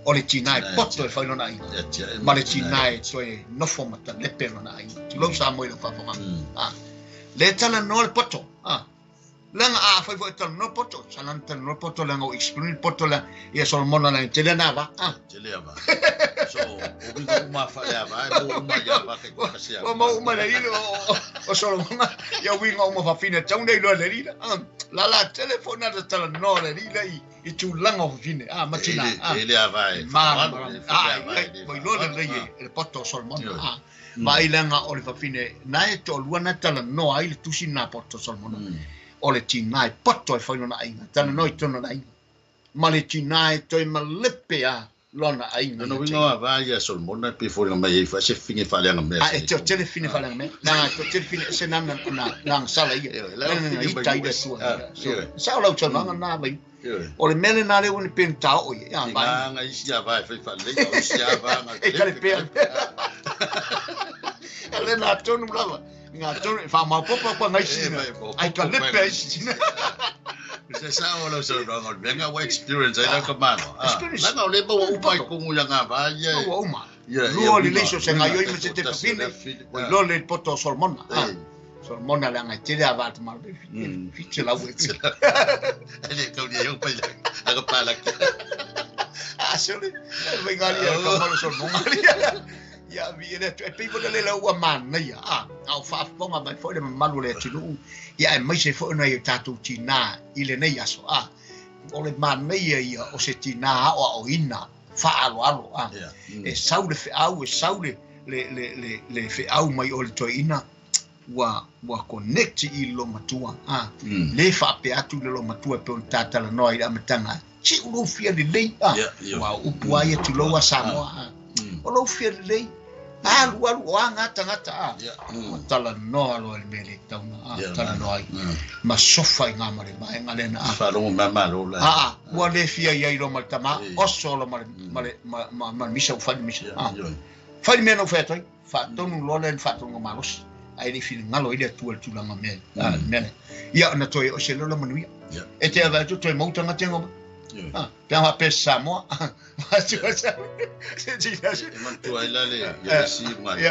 O le tina e poto e whai lona ai. Ma le tina e toe nofo mata lepe lona ai. Tulou sa moi lau whawhanga. Le tala noa le poto. Langa a whai fo e tala noa poto. Sa lana tala noa poto langa o experience poto la. Ia Solomona langa te lea nā va. Te lea va. So, o winga uma whae ava, e mō uma ia va kei kua O mō uma le ilo o Solomona, ia winga uma whawhine tau nei loa le rila. La la telefona te tala noa le rila i tūlanga o whawhine. Matina. E lea va e. Mai loa le lei e le poto o Solomona. Ma i langa o le whawhine, nā e tō lua na tala noa ai le tusi nā poto o Solomona. O le tina e poto e whailona aiga. Tala noa i tona aiga. Ma le tina e toi malepe a lona aiga. No winga va ia Solomona pe fo mai e fa se fine fa le mea. A e te tele fine fa le mea. Na te tele fine se nana na sala ia. Na i tai le tua. Sa lau tona na vai. O le mele na le uni pen tao ia. Va nga isi a va fa le o isi a va nga. E kale pe. Le na tonu lava. Nga tonu fa ma popo pa ngai sina. Ai ka lepe ai sina. Se sa o lau saunoaga o le mea nga ua experience ai lau kamano. Langa o le maua uma i kongu ia ngā vā ia. Maua uma. Lua le leiso se ngai oi ma se te whawhine. Ua iloa le poto o Solomona. Solomona le anga e tele a vā te maro. White lau e. E le kauni e au pai aga pālaki. A sole. Vai ngā ria kamalo Solomona ria. Ia vi ele e pei fo le lau ua manaia. A o whaafonga mai fo le mamalu le atunuu. Ia e mai se fo na i tātou tina i le nei aso. O le manaia ia o se tina ao o ina faaaloalo a. E sau le feau, e sau le feau mai o le toeaina ua connect i le matua a. Le faapea atu le matua pe ona tatalanoa i le amataga si u lou fia lelei a. Ua upu ai atu lou a Samoa a. O lou fia lelei alu alu o aga tagata a. Ua talanoa loa i le mea le tauna a. Talanoa ai ma sofa i ngā male vaega lena a. Faalogo mamalo la. A ua le fia i ai loa ma le tama oso loa ma le misa ua fai le misa a. Fai le mea na ua fai atu ai faatonu loa lea le faatonuga malosi ai le finagalo i le Atua i le tulaga mea mea lea. Ia ona toe o se lola manuia. E te avea atu toe mau tagata e ngoma. Pe a pe Samoa. Se ti la se. E mantua ai la le ia le si ngali.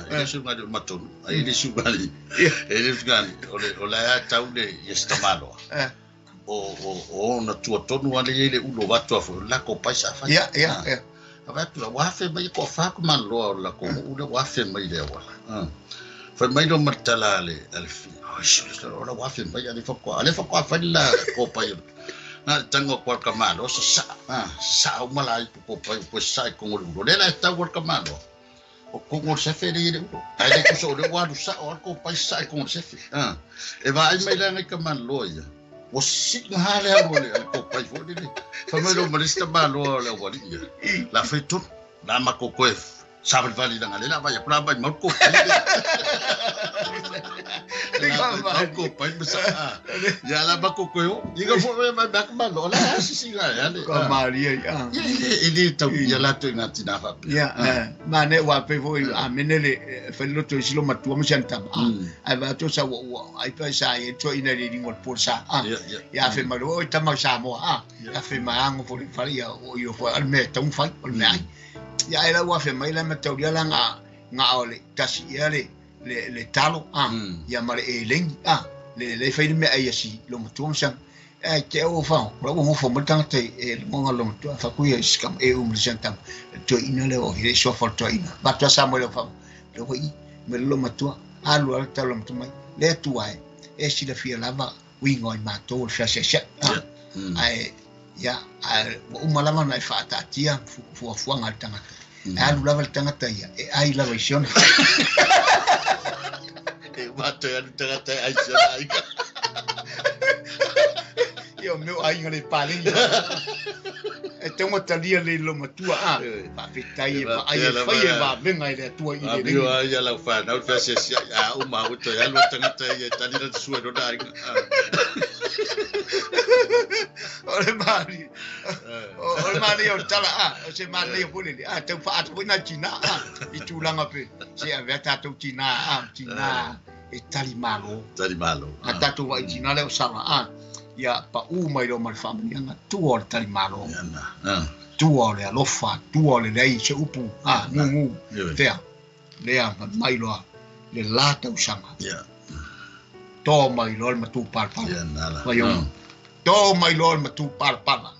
E le si ngali o matonu. Ai le si ngali. E le si ngali o le a tau le ia stamalo. O na tua tonu ale i le ulo watu afo la ko paisa fa. Ia ia ia. Ava tu la wafe mai ko fa ko man loa la ko u le wafe mai le wala. Fa mai lo martala le al fi. O la wafe mai ale fa ko ale fa ko fa la ko pai. Na tango ko ka malo sa sa sa o mala ko pai ko sa ko ngolo le la ta ko ka malo. O ko ngol se fe le ulo. Ai le ko so le wa lu sa o ko pai sa ko ngol se fe. E va ai mai la ngai ka man loa ia. O si nga le alo le ko pai fo le. Fa mai lo malista malo le wali ia. La fe tu la ma ko ko sa vali la ngale la va ya pra ba ma ko pai. La ko pai ma sa. Ya la ma ko ko yo. Iga fo me ma ma malo la si si nga ya le. Ko maria ia. Ye e le tau ia la tu nga tina fa. Ya ma ne wa pe fo a menele fa lo to si lo matua mo santa. Ai va to sa wa ai pa sa e to ina le ringo por sa. Ya fe ma lo ta ma sa mo a. Ya fe ma ango fo le fa ia o yo fo al me ta un fa al me ai. Ya era wa fe mai la ma tau la nga nga o le tasi ia le le talo a. Ia ma le e lengi a. Le le fa me ai si lo matua sa. E te o fa la o fo mo tanga te e mo nga lo matua fa ku ia skam e um le santa to ina le o hi so fa to ina. Ba to sa mo le fa le o i me lo matua alu ala talo matua mai le tu ai e si la fia lava wingo i matou le fia se ai ia o malama na fa tatia fuafuaga le tagata e alu lava le tagata ia e ai lava i siona e matou e alu tagata e ai siona aiga ia o meu aiga le paleni e taua talia le lo matua a faafetai e vaai e fai e vavega i le Atua i le lagi a ia lau whanau le whasiasia a uma o toe alu a tagata ia e tali na te sua nona aiga o le mani o le mani o tala a o se mani o pule a tau whaatu foi na tina a i tūlanga pe se avea tātou tina a tina e tali malo a tātou wa i tina leo sala a ia pa u mai lo ma le whaamanianga tua o le tali malo tua o le alofa tua o le lei se upu a ngungu fea lea mai loa le la tausaga tō mai loa le matu palapala tō mai loa le matu palapala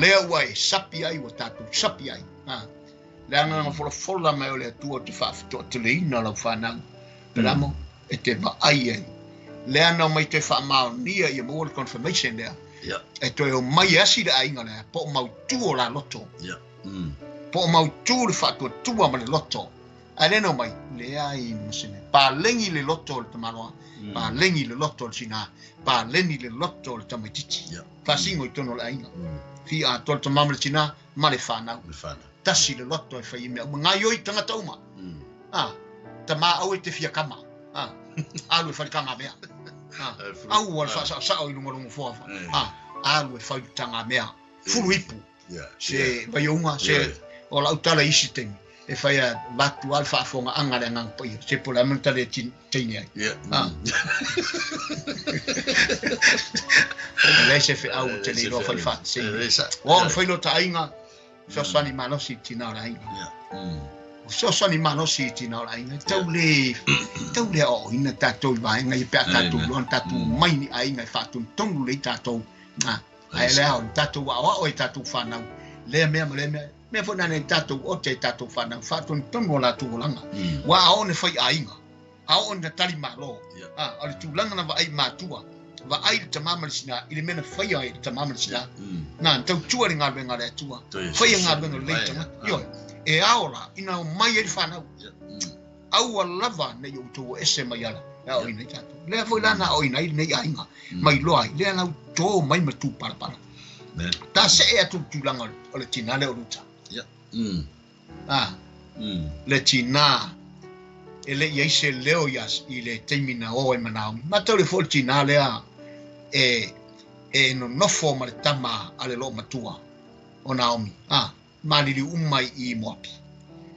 lea ua e sapi ai ua tātou sapi ai le agaga folafola mai o le Atua o te faafetoateleina lau whanau pelamo e te vaai ai lea na mai toe faamaonia ia maua le confirmation lea e toe o mai e asi le aiga lea po o mautū o la loto po o mautū le faatuatua ma le loto ae le na mai leai ma se mea palegi le loto o le tamaloa palegi le loto o le sinā paleni le loto o le tamaitiiti faasigo i tonu o le aiga fia atoa le tamā ma le tinā ma le whanau tasi le loto e whai mea uma ngai oi tagata uma a tamā au e te fia kama a alu e whalikanga mea au o le whaasao i lunga lunga foa a alu e whalikanga mea fulu ipu se vaiouga se o lau tala isi taimi e whai a vatu al whaafonga anga le anganga paia se po le amana tale teine ai le se fe au te le roa whai whaatse o le whai lo ta ainga fesoasoani malosi i tina o le aiga o fesoasoani malosi i tina o le aiga tau le aoaoina tatou i vaega ia pe a tatou loa na tatou mai ni aiga e faatonutonu lei tatou ae lea o le tatou aoao e tatou whanau lea mea ma lea mea mea foi nane tatou ote e tatou whanau faatonutonu o latou olaga ua aao ne fai aiga aao na tali malo o le tulaga na vaai matua Vaai le tamā ma le sinā i le mea na faia e le tamā ma le sinā. Na, na tautua i le galuega a le Atua. Faia galuega lelei i tagata. Ioe. E ao la ina omai ai le fanau. Aua lava ne i outou o ese mai ala e aoaina ai tatou. Lea foi la na aoaina ai lenei aiga ma iloa ai, lea la ua to mai ma tu palapala. Ta see atu i le tulaga o le tinā lea o Ruta. A, le tinā e le i ai se leo ia i le taimi na o ai ma Naomi. Matau le foi le tinā lea e e nonofo ma le tama a le loomatua o Naomi, a, maliliu uma i i Moapi.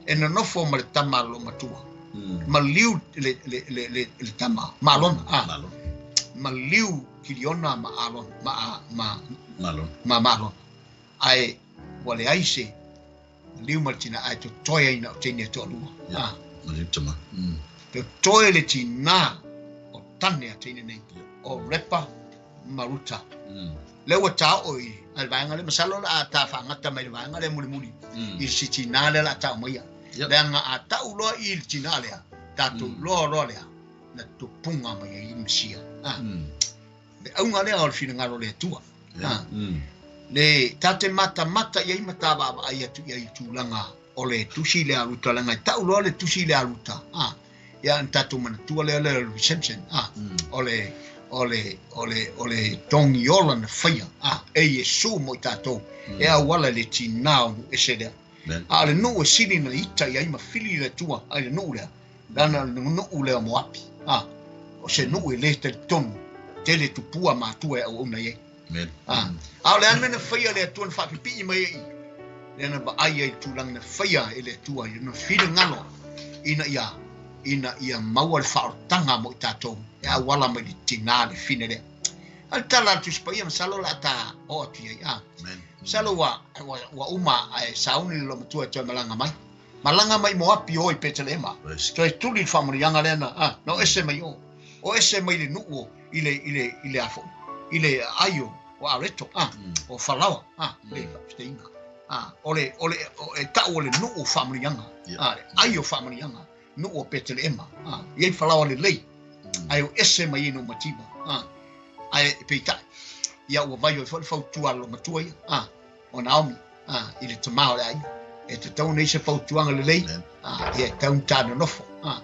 E nonofo ma le tama a le loomatua. Maliu le, le, le, le, le tama, Malona, a, maliu Kiliona ma Alona, ma, ma, ma Malona. Ae ua leai se Liu ma le tina ae totoe ai na o teine e toalua. Ia, Ah. ma liu tama. Totoe le tina o tane a teine nei, o Repa ma Ruta. Lea ua taoo i a le vaega lea, masalo la a ta faagata mai le vaega lea mulimuli i si tina lea la a tau maia. Yep. Leaga a tau loa i le tina lea, tatou loa loa lea, na tupunga mai ai i Mesia. Ah. Le auga lea o le finagalo o le Atua. Yeah. Le ta te matamata i ai ma ta vaavaai atu i ai i tulaga o le tusi lea a Ruta, leaga e tau loa le tusi lea a Ruta, a, ia ona tatou manatua lea lea o le reception, a, o le, o le, o le, o le togiola na faia, a, e Iesu mo i tatou, e auala i le tinā o nuu ese lea. A o le nuu e sili na ita i ai ma fili i le Atua ai le nuu lea, leaga o le nuu lea o Moapi, a, o se nuu e le talitonu tele tupua ma atua e auauna i ai. A, a o le a le mea na faia e le Atua na faapipii mai ai i? Lea na vaai ai i le tulaga na faia e le Atua i lona finagalo ina ia, ina ia maua le faaolataga mo i tatou e auala mai le tinā le fine lea. A le tala a le Tusi Paia, masalo o le a ta oo atu i ai, a. Masalo ua, ua, ua uma ae sauni le loomatua e toe malaga mai. Malaga mai Moapi o i Petelehema. Toe tuli le faamanuiaga lea na, a, na o ese mai o. O ese mai le nuu o, i le, i le, i le a foi, i le aai o, o Areto, a, o Falaoa, a, le faafetaiga. A, o le, o le, o, e tau o le nuu o faamanuiaga, a, le ai o faamanuiaga, nuu o Petelehema, a, i ai falaoa lelei, ae o ese mai ai no mativa, a, ae peitai, ia ua vaio ai foi le fautua a le loomatua ia, a, o Naomi, a, i le tamā o le aiga. E tatau ona i se fautuaga lelei, a, ia e tau na tā nonofo, a,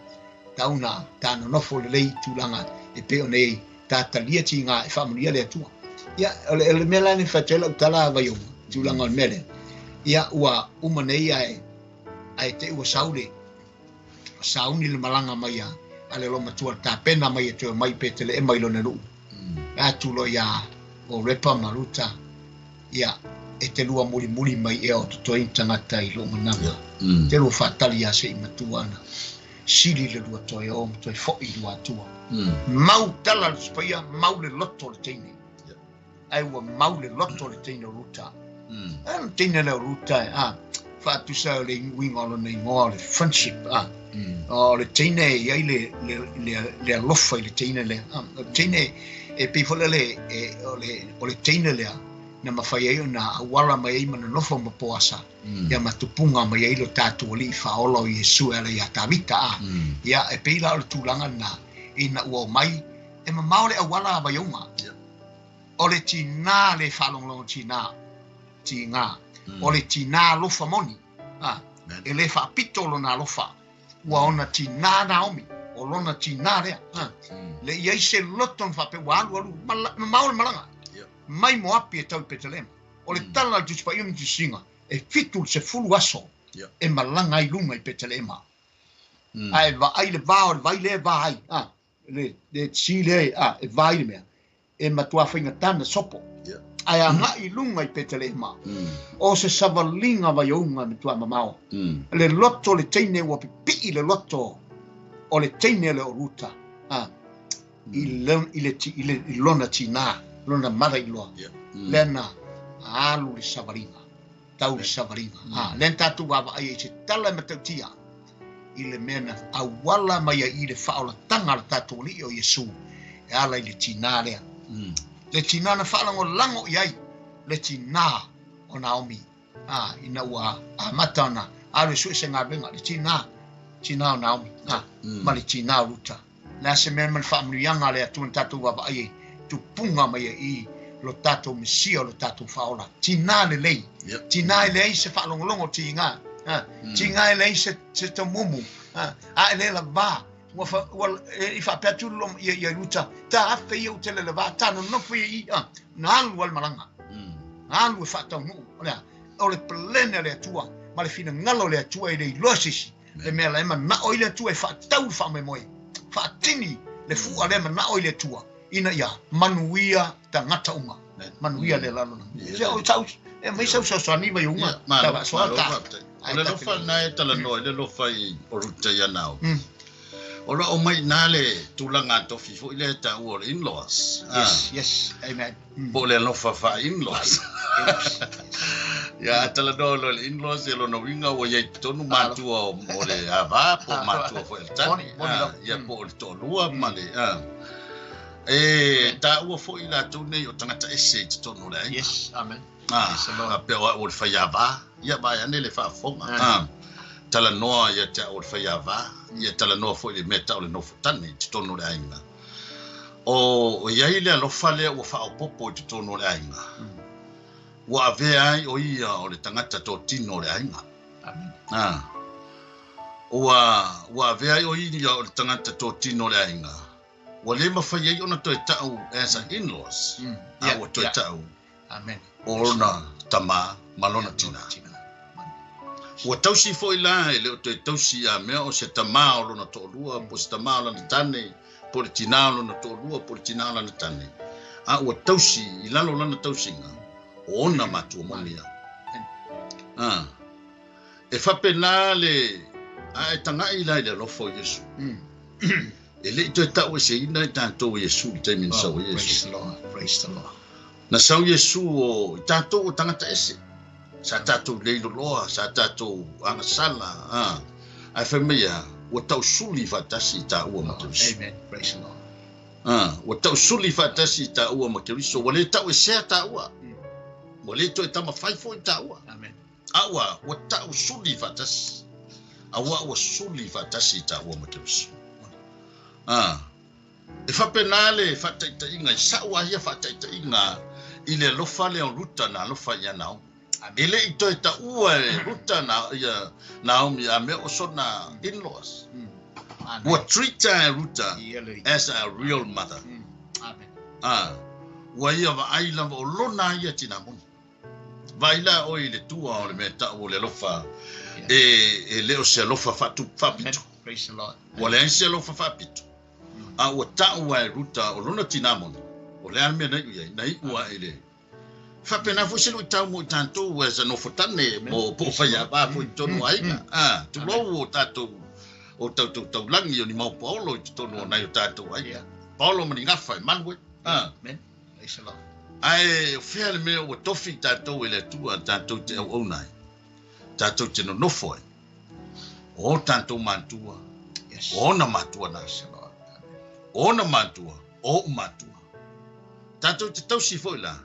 tau na tā nonofo lelei i tulaga e pei ona i ai tā talia tigā e faamanuia le Atua. Ia, o le, o le mea la nei fai atu ai lau tala a Vaioga, tulaga o le mea lea. Ia, ua uma nei ae, ae te i ua sau le, sauni le malaga mai a, a le loomatua le tapena mai e toe omai i Petelehema i lona nuu. E atu loa iā o Repa ma Ruta, ia, e te lua mulimuli mai ea o totoe ni tagata i lou manawa. Te lua faatali iā se i matua ana. Sili le lua toe o ma toe foʻi i lua atua. Mau tala le Tusi Paia, mau le loto o le teine. Ae ua mau le loto o le teine o Ruta. A le teine lea o Ruta, a, faatusa o le uiga o lona igoa o le friendship, a. O le teine e i ai le, le, le, le alofa i le teine lea. A, o le teine e pei foi lele e, o le, o le teine lea na mafai ai ona auala mai ai ma nonofo ma Poasa, ia ma tupuga mai ai lo tatou Alii Faaola o Iesu e ala iā Tavita, a. Ia, e pei la o le tulaga lena, ina ua omai, e mamao le auala a Vaiauga. O le tinā le faalogologo tinā, tigā. O le tinā alofa moni, a, e le faapito lona alofa. Ua ona tinā Naomi, o lona tinā lea, a. Le i ai se loto na faapea ua alualu, mamao le malaga, mai Moapi e tau i Petelehema. O le tala a le Tusi Paia ma Tusiga, e 70 aso e malaga ai luga i Petelehema. Ae vaai le va o le vai lea e va ai, a, le, le sea lea, a, e va ai le mea. E matua faigata na sopo. Ae agai i luga i Petelehema. O se savaliga vaiouga e matua mamao. Le loto o le teine ua pipii le loto o le teine lea o Ruta, a, i, le, i, le, i, le, i lona tinā, lona mother in law. Lea na alu le savaliga, tau le savaliga. A, lea na tatou vaavaai ai i se tala e matautia i le mea na auala mai ai i le faaolataga a le tatou Alii o Iesu e ala i le tinā lea. Le tinā na faalagolago i ai le tinā o Naomi, a, ina ua amata ona alu e sue se galuega, le tinā, tinā o Naomi, a, ma le tinā o Ruta. Le a se mea ma le faamanuiaga a le Atua na tatou vaavaai ai, faatupuga mai ai i lo tatou Mesia o lo tatou Faaola. Tinā lelei, tinā e leai se faalogologo tiga, tiga e leai se taumumu, a e le lavā. Ua fa, ua e, i faapea atu lo ia ia Ruta, ta afe ia u tele le vā, ta nonofo ia i, na alu ai le malaga. Na alu e faataunuu. O le a? O le pelene a le Atua ma le finagalo o le Atua e le iloa se isi. Le mea la e manao ai le Atua e faatau le faamoemoe, faatini le fua lea manao ai le Atua ina ia manuia tagata uma. Manuia le lalolagi. Se o sau e mai sau fesoasoani mai uga ta faasoa ta. O le alofa lena e talanoa i le alofa i o Ruta ia Naomi. O lo o mai i le tulaga tofi foi lea e taua o le in-laws. Yes, yes, amen. Po o le alofa faa-in-laws. Ia, a talanoa loa i le in-laws, ia lona uiga ua i ai totonu matua o le ava po o matua foi o le tane. Ia, po o le toalua ma le... E taua foi i latou nei o tagata ese i totonu o le aiga. Yes, amen. Faapea o au o le faiava, ia vae ane le faafofoga. Talanoa ia te au o le faiava, ia talanoa foi i le mea tau o le nofo tane i totonu o le aiga. O i ai le alofa lea ua faaopoopo i totonu o le aiga. Ua avea ai o ia o le tagata totino o le aiga. Amen. Ua avea ai o ia o le tagata totino o le aiga. Ua le mafai ai ona toe tau as a in-laws. A ua toe tau. Amen. O lona tamā ma lona tinā. Ua tausi foi la e le o toe tausi a mea o se tamā o lona toalua, po se tamā o lana tane, po le tinā o lona toalua, po le tinā o lana tane. A ua tausi i lalo lana tausiga, o ona matua moni ia. E faapena le a e tagai la i le alofa o Iesu. E le i toe tau eseina i tatou e Iesu i le taimi na sau ai Iesu. Praise the Lord, praise the Lord. Na sau Iesu o i tatou o tagata ese. Sa tatou leiloloa, sa tatou agasala. Ae fai mai ia, ua tausuli faatasi i taua ma Keriso. Amen, praise the Lord. Ua tausuli faatasi i taua ma Keriso, ua le tau esea taua. Ua le toe tamafai foi taua. Amen. A ua tausuli faatasi. A ua suli faatasi i taua ma Keriso. E faapena le faataitaiga i sau a ia faataitaiga i le alofa lea o Ruta na alofa ia Naomi. E le i toe taua e Ruta na ia Naomi a mea o sona in-laws. Ua treat e Ruta as a real mother. Amen. Ua ia vaai lava o lona ia tinā moni. Vai la o i le tua o le mea tau o le alofa e le o se alofa faapito. Praise the Lord. Ua leai se alofa faapito. A ua taua e Ruta o lona tinā moni. O le a le mea na iu i ai, na iu a i le. Faapena foi se luitau mo i tatou as a nofo tane mo po o faiava foi i totonu o aiga. Tulou o tatou o tatou taulagi o ni mau paolo i totonu o nai o tatou aiga. Paolo ma ni gafa e malu ai. Amen. Praise the Lord. Ae o fea le mea ua tofi i tatou e le Atua, tatou te auauna ai, tatou te nonofo ai. O tatou matua, o ona matua na. O ona matua, o ou matua. Tatou te tausi foi la,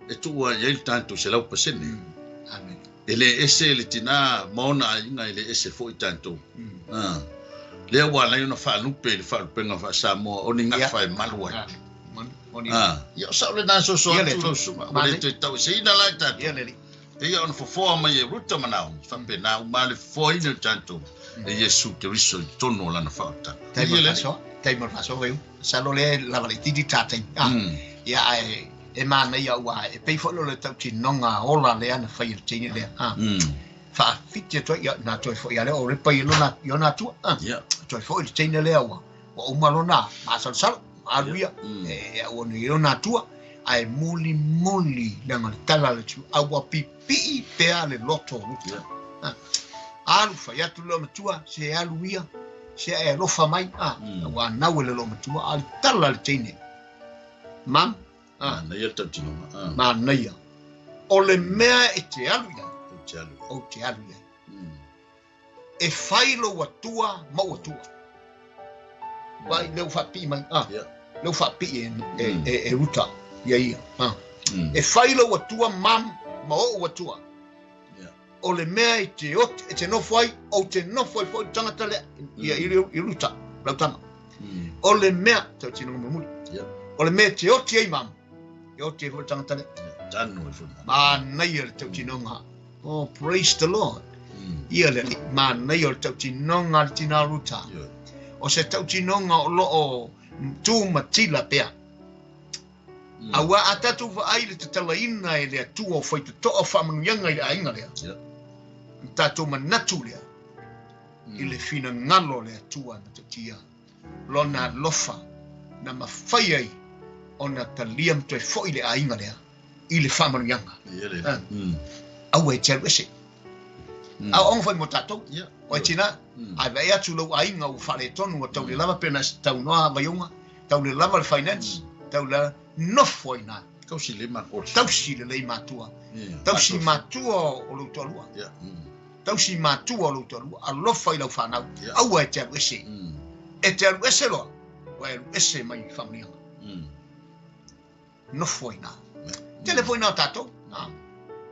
e tuua i ai le tatou 100%. Amen. E le ese le tinā ma ona aiga, e le ese foi tatou. Lea ua alai ona faalupe i le faalupeina faa-Samoa, o ni gafa e malu ai. Ia o sao lena soso atu lau susuga. Ua le toe tau eseina la i tatou. E ia ona fofoa mai e Ruta ma Naomi, faapena uma le fofoaina o tatou e Iesu Keriso i totonu o lana faaolataga. Taimi o le faasoa, taimi o le faasoa vai. Masalo lea lava laitiiti ta taimi. Ia ae e manaia ua e pei foi lo le tautinoga ola lea na fai e le teine lea. Faafiti atu ai, ia na toe foi ia lea o repa i lona i ona atua. Toe foi le teine lea ua uma lona masalosalo, alu ia e au ona i ona atua. Ae muli muli leaga le tala le tu a ua pipii pea le loto o Ruta. Alu fai atu le matua, se alu ia, se e alofa mai, ua anau e le loo matua, a le tala le teine. Mam, Manaia le tautinoga. Manaia. O le mea e te alu i ai, O te alu i ai. E fai lou atua ma ou atua. Vai leu faapipii mai. Leu faapipii e Ruta ia ia. E fai lou atua mam ma ou atua. O le mea e te oti, e te nofo ai, ou te nofo ai foi le tagata lea, ia i Ruta, lau tama. O le mea, tautinoga mulimuli. O le mea e te oti ai mamo, e oti ai foi le tagata lea. Tanu ai foi mamo. Manaia le tautinoga. Oh, praise the Lord. Ia le Alii, manaia o le tautinoga a le tina o Ruta. O se tautinoga o lo o tu matila pea. Auā a tatou vaai i le tatalaina e le Atua o faitotoa o faamanuiaga i le aiga lea, ona tatou manatu lea i le finagalo o le Atua e matautia Lona alofa na mafai ai ona talia ma toe foi le aiga lea i le faamanuiaga. Aua e te alu ese. Aoaoga foi mo tatou. Oe tina, a vaai atu lou aiga ua faaletonu, ua tau le lava pe na taunoa Vaioga, tau le lava le finance, tau le nofo ai ina. Tausi lelei matua. Tausi lelei matua. Tausi matua o lou toalua. Tausi matua o lou toalua. Alofa i lau fanau. Aua e te alu ese. E te alu ese loa, ua e alu ese mai faamanuiaga. Nofo ai ina. Tele foi na o tatou.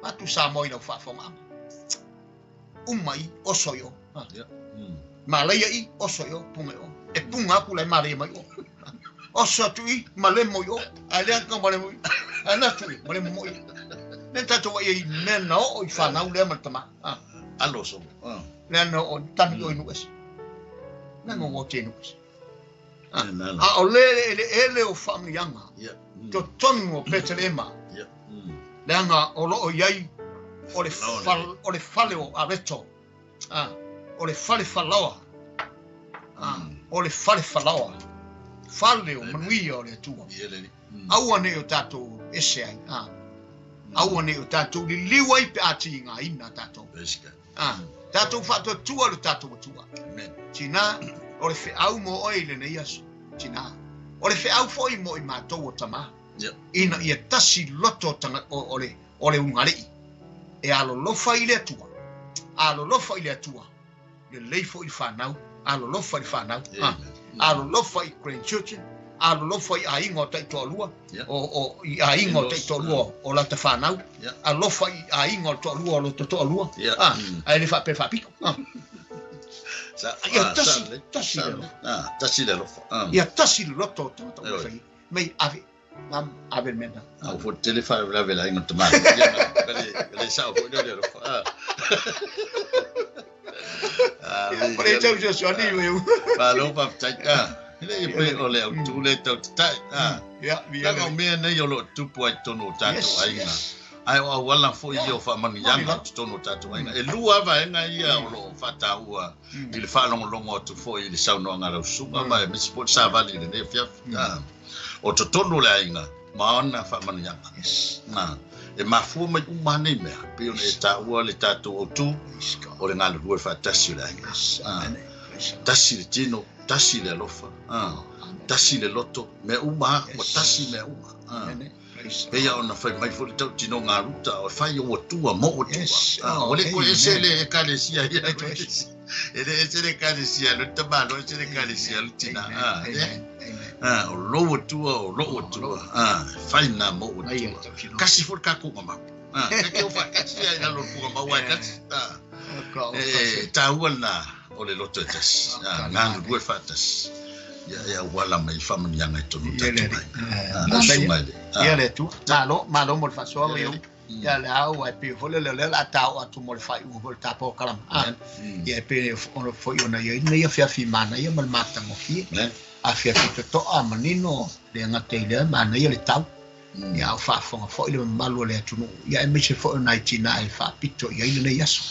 Atu Samoa i lau faafofogaaga. Uma i, oso i o. Malaia i, oso i o, punga i o. E punga aku la e malaia mai o. Oso atu i, malemo i o. Ae lea ka malemo i. Ae na atu i, malemo mo i. Le tatou ai i mea na oo i whanau lea ma le tama. Alo so. Lea na oo, tanu i o i nuese. Lea na oo te nuese. A o le eleele o faamanuiaga, totonu o Petelema, leaga o lo o i ai o le, fal, o le fale o Areto, o le fale falaoa, o le fale falaoa, fale o manuia o le Atua. Aua ne i o tatou ese ai, aua ne i o tatou liliu ai pe a tigaina tatou. Tatou faatuatua lo tatou Atua. Tina, o le feau mo oe i lenei aso. Tina, o le feau foi mo i matou o tamā. Ina ia tasi loto o le, o le ulugalii. E alolofa i le Atua. Alolofa i le Atua. Lelei foi i le fanau. Alolofa i le fanau. Alolofa i grandchildren. Alolofa i aiga o taitoalua. O, i aiga o taitoalua o lata fanau. Alofa i aiga o le toalua o lota toalua. Ae le faapea faapito. Ia tasi, tasi le alofa. Tasi le alofa. Ia tasi le loto o tagata ua fai. Mai ave, ngam ave le mea lena. A ua tele faalavelave le aiga o le tama. Ia, le sao foi lea o le alofa. O le tau fesoasoani mai. Malo faafetai. E le i pei o le autu le tau tatai. Leaga o mea nei o lo o tupu ai totonu o tatou aiga. Ae o auala foi ia o faamanuiaga i totonu o tatou aiga. E lua lava vaega ia o lo o faataua i le faalogologo atu foi i le saunoaga a lau susuga ma aemaise foi le savali i lenei afiafi. O totonu o le aiga ma ona faamanuiaga. E mafua mai uma lava nei mea, pei ona e taua le tatou autu o le galulue faatasi o le aiga. Tasi le tino, tasi le alofa, tasi le loto, mea uma lava, ua tasi mea uma. Pei lava ona fai mai foi le tautinoga a Ruta, o fai o ua tua mo ua tua. Ua le toe ese le ekalesia ia, e le ese le ekalesia le tamaloa, ese le ekalesia le tina. O lou Atua, o lou Atua, fai na mo ua tua. Kasi foi le tatou ugamau. E te o faatasi ai lalo o le pugamau ai kasi. E taua lena o le loto e tasi. Galulue faatasi. Ia e auala mai faamanuiaga i totonu o tatou aiga. Lau susuga i le. Ia le Atua. Malo, malo mo le faasoa mai au. Ia le au ai pei foi le lea o le a tao atu mo le faaiuga foi o le tatou kalama. Ia e pei ona foi ona i ai lenei afiafi manaia ma le matagofie. Afiafi totoa manino le gata i lea manaia le tau. Ia a o faafofoga foi le mamalu o le atunuu, ia aemaise foi o nai tina e faapito i ai lenei aso.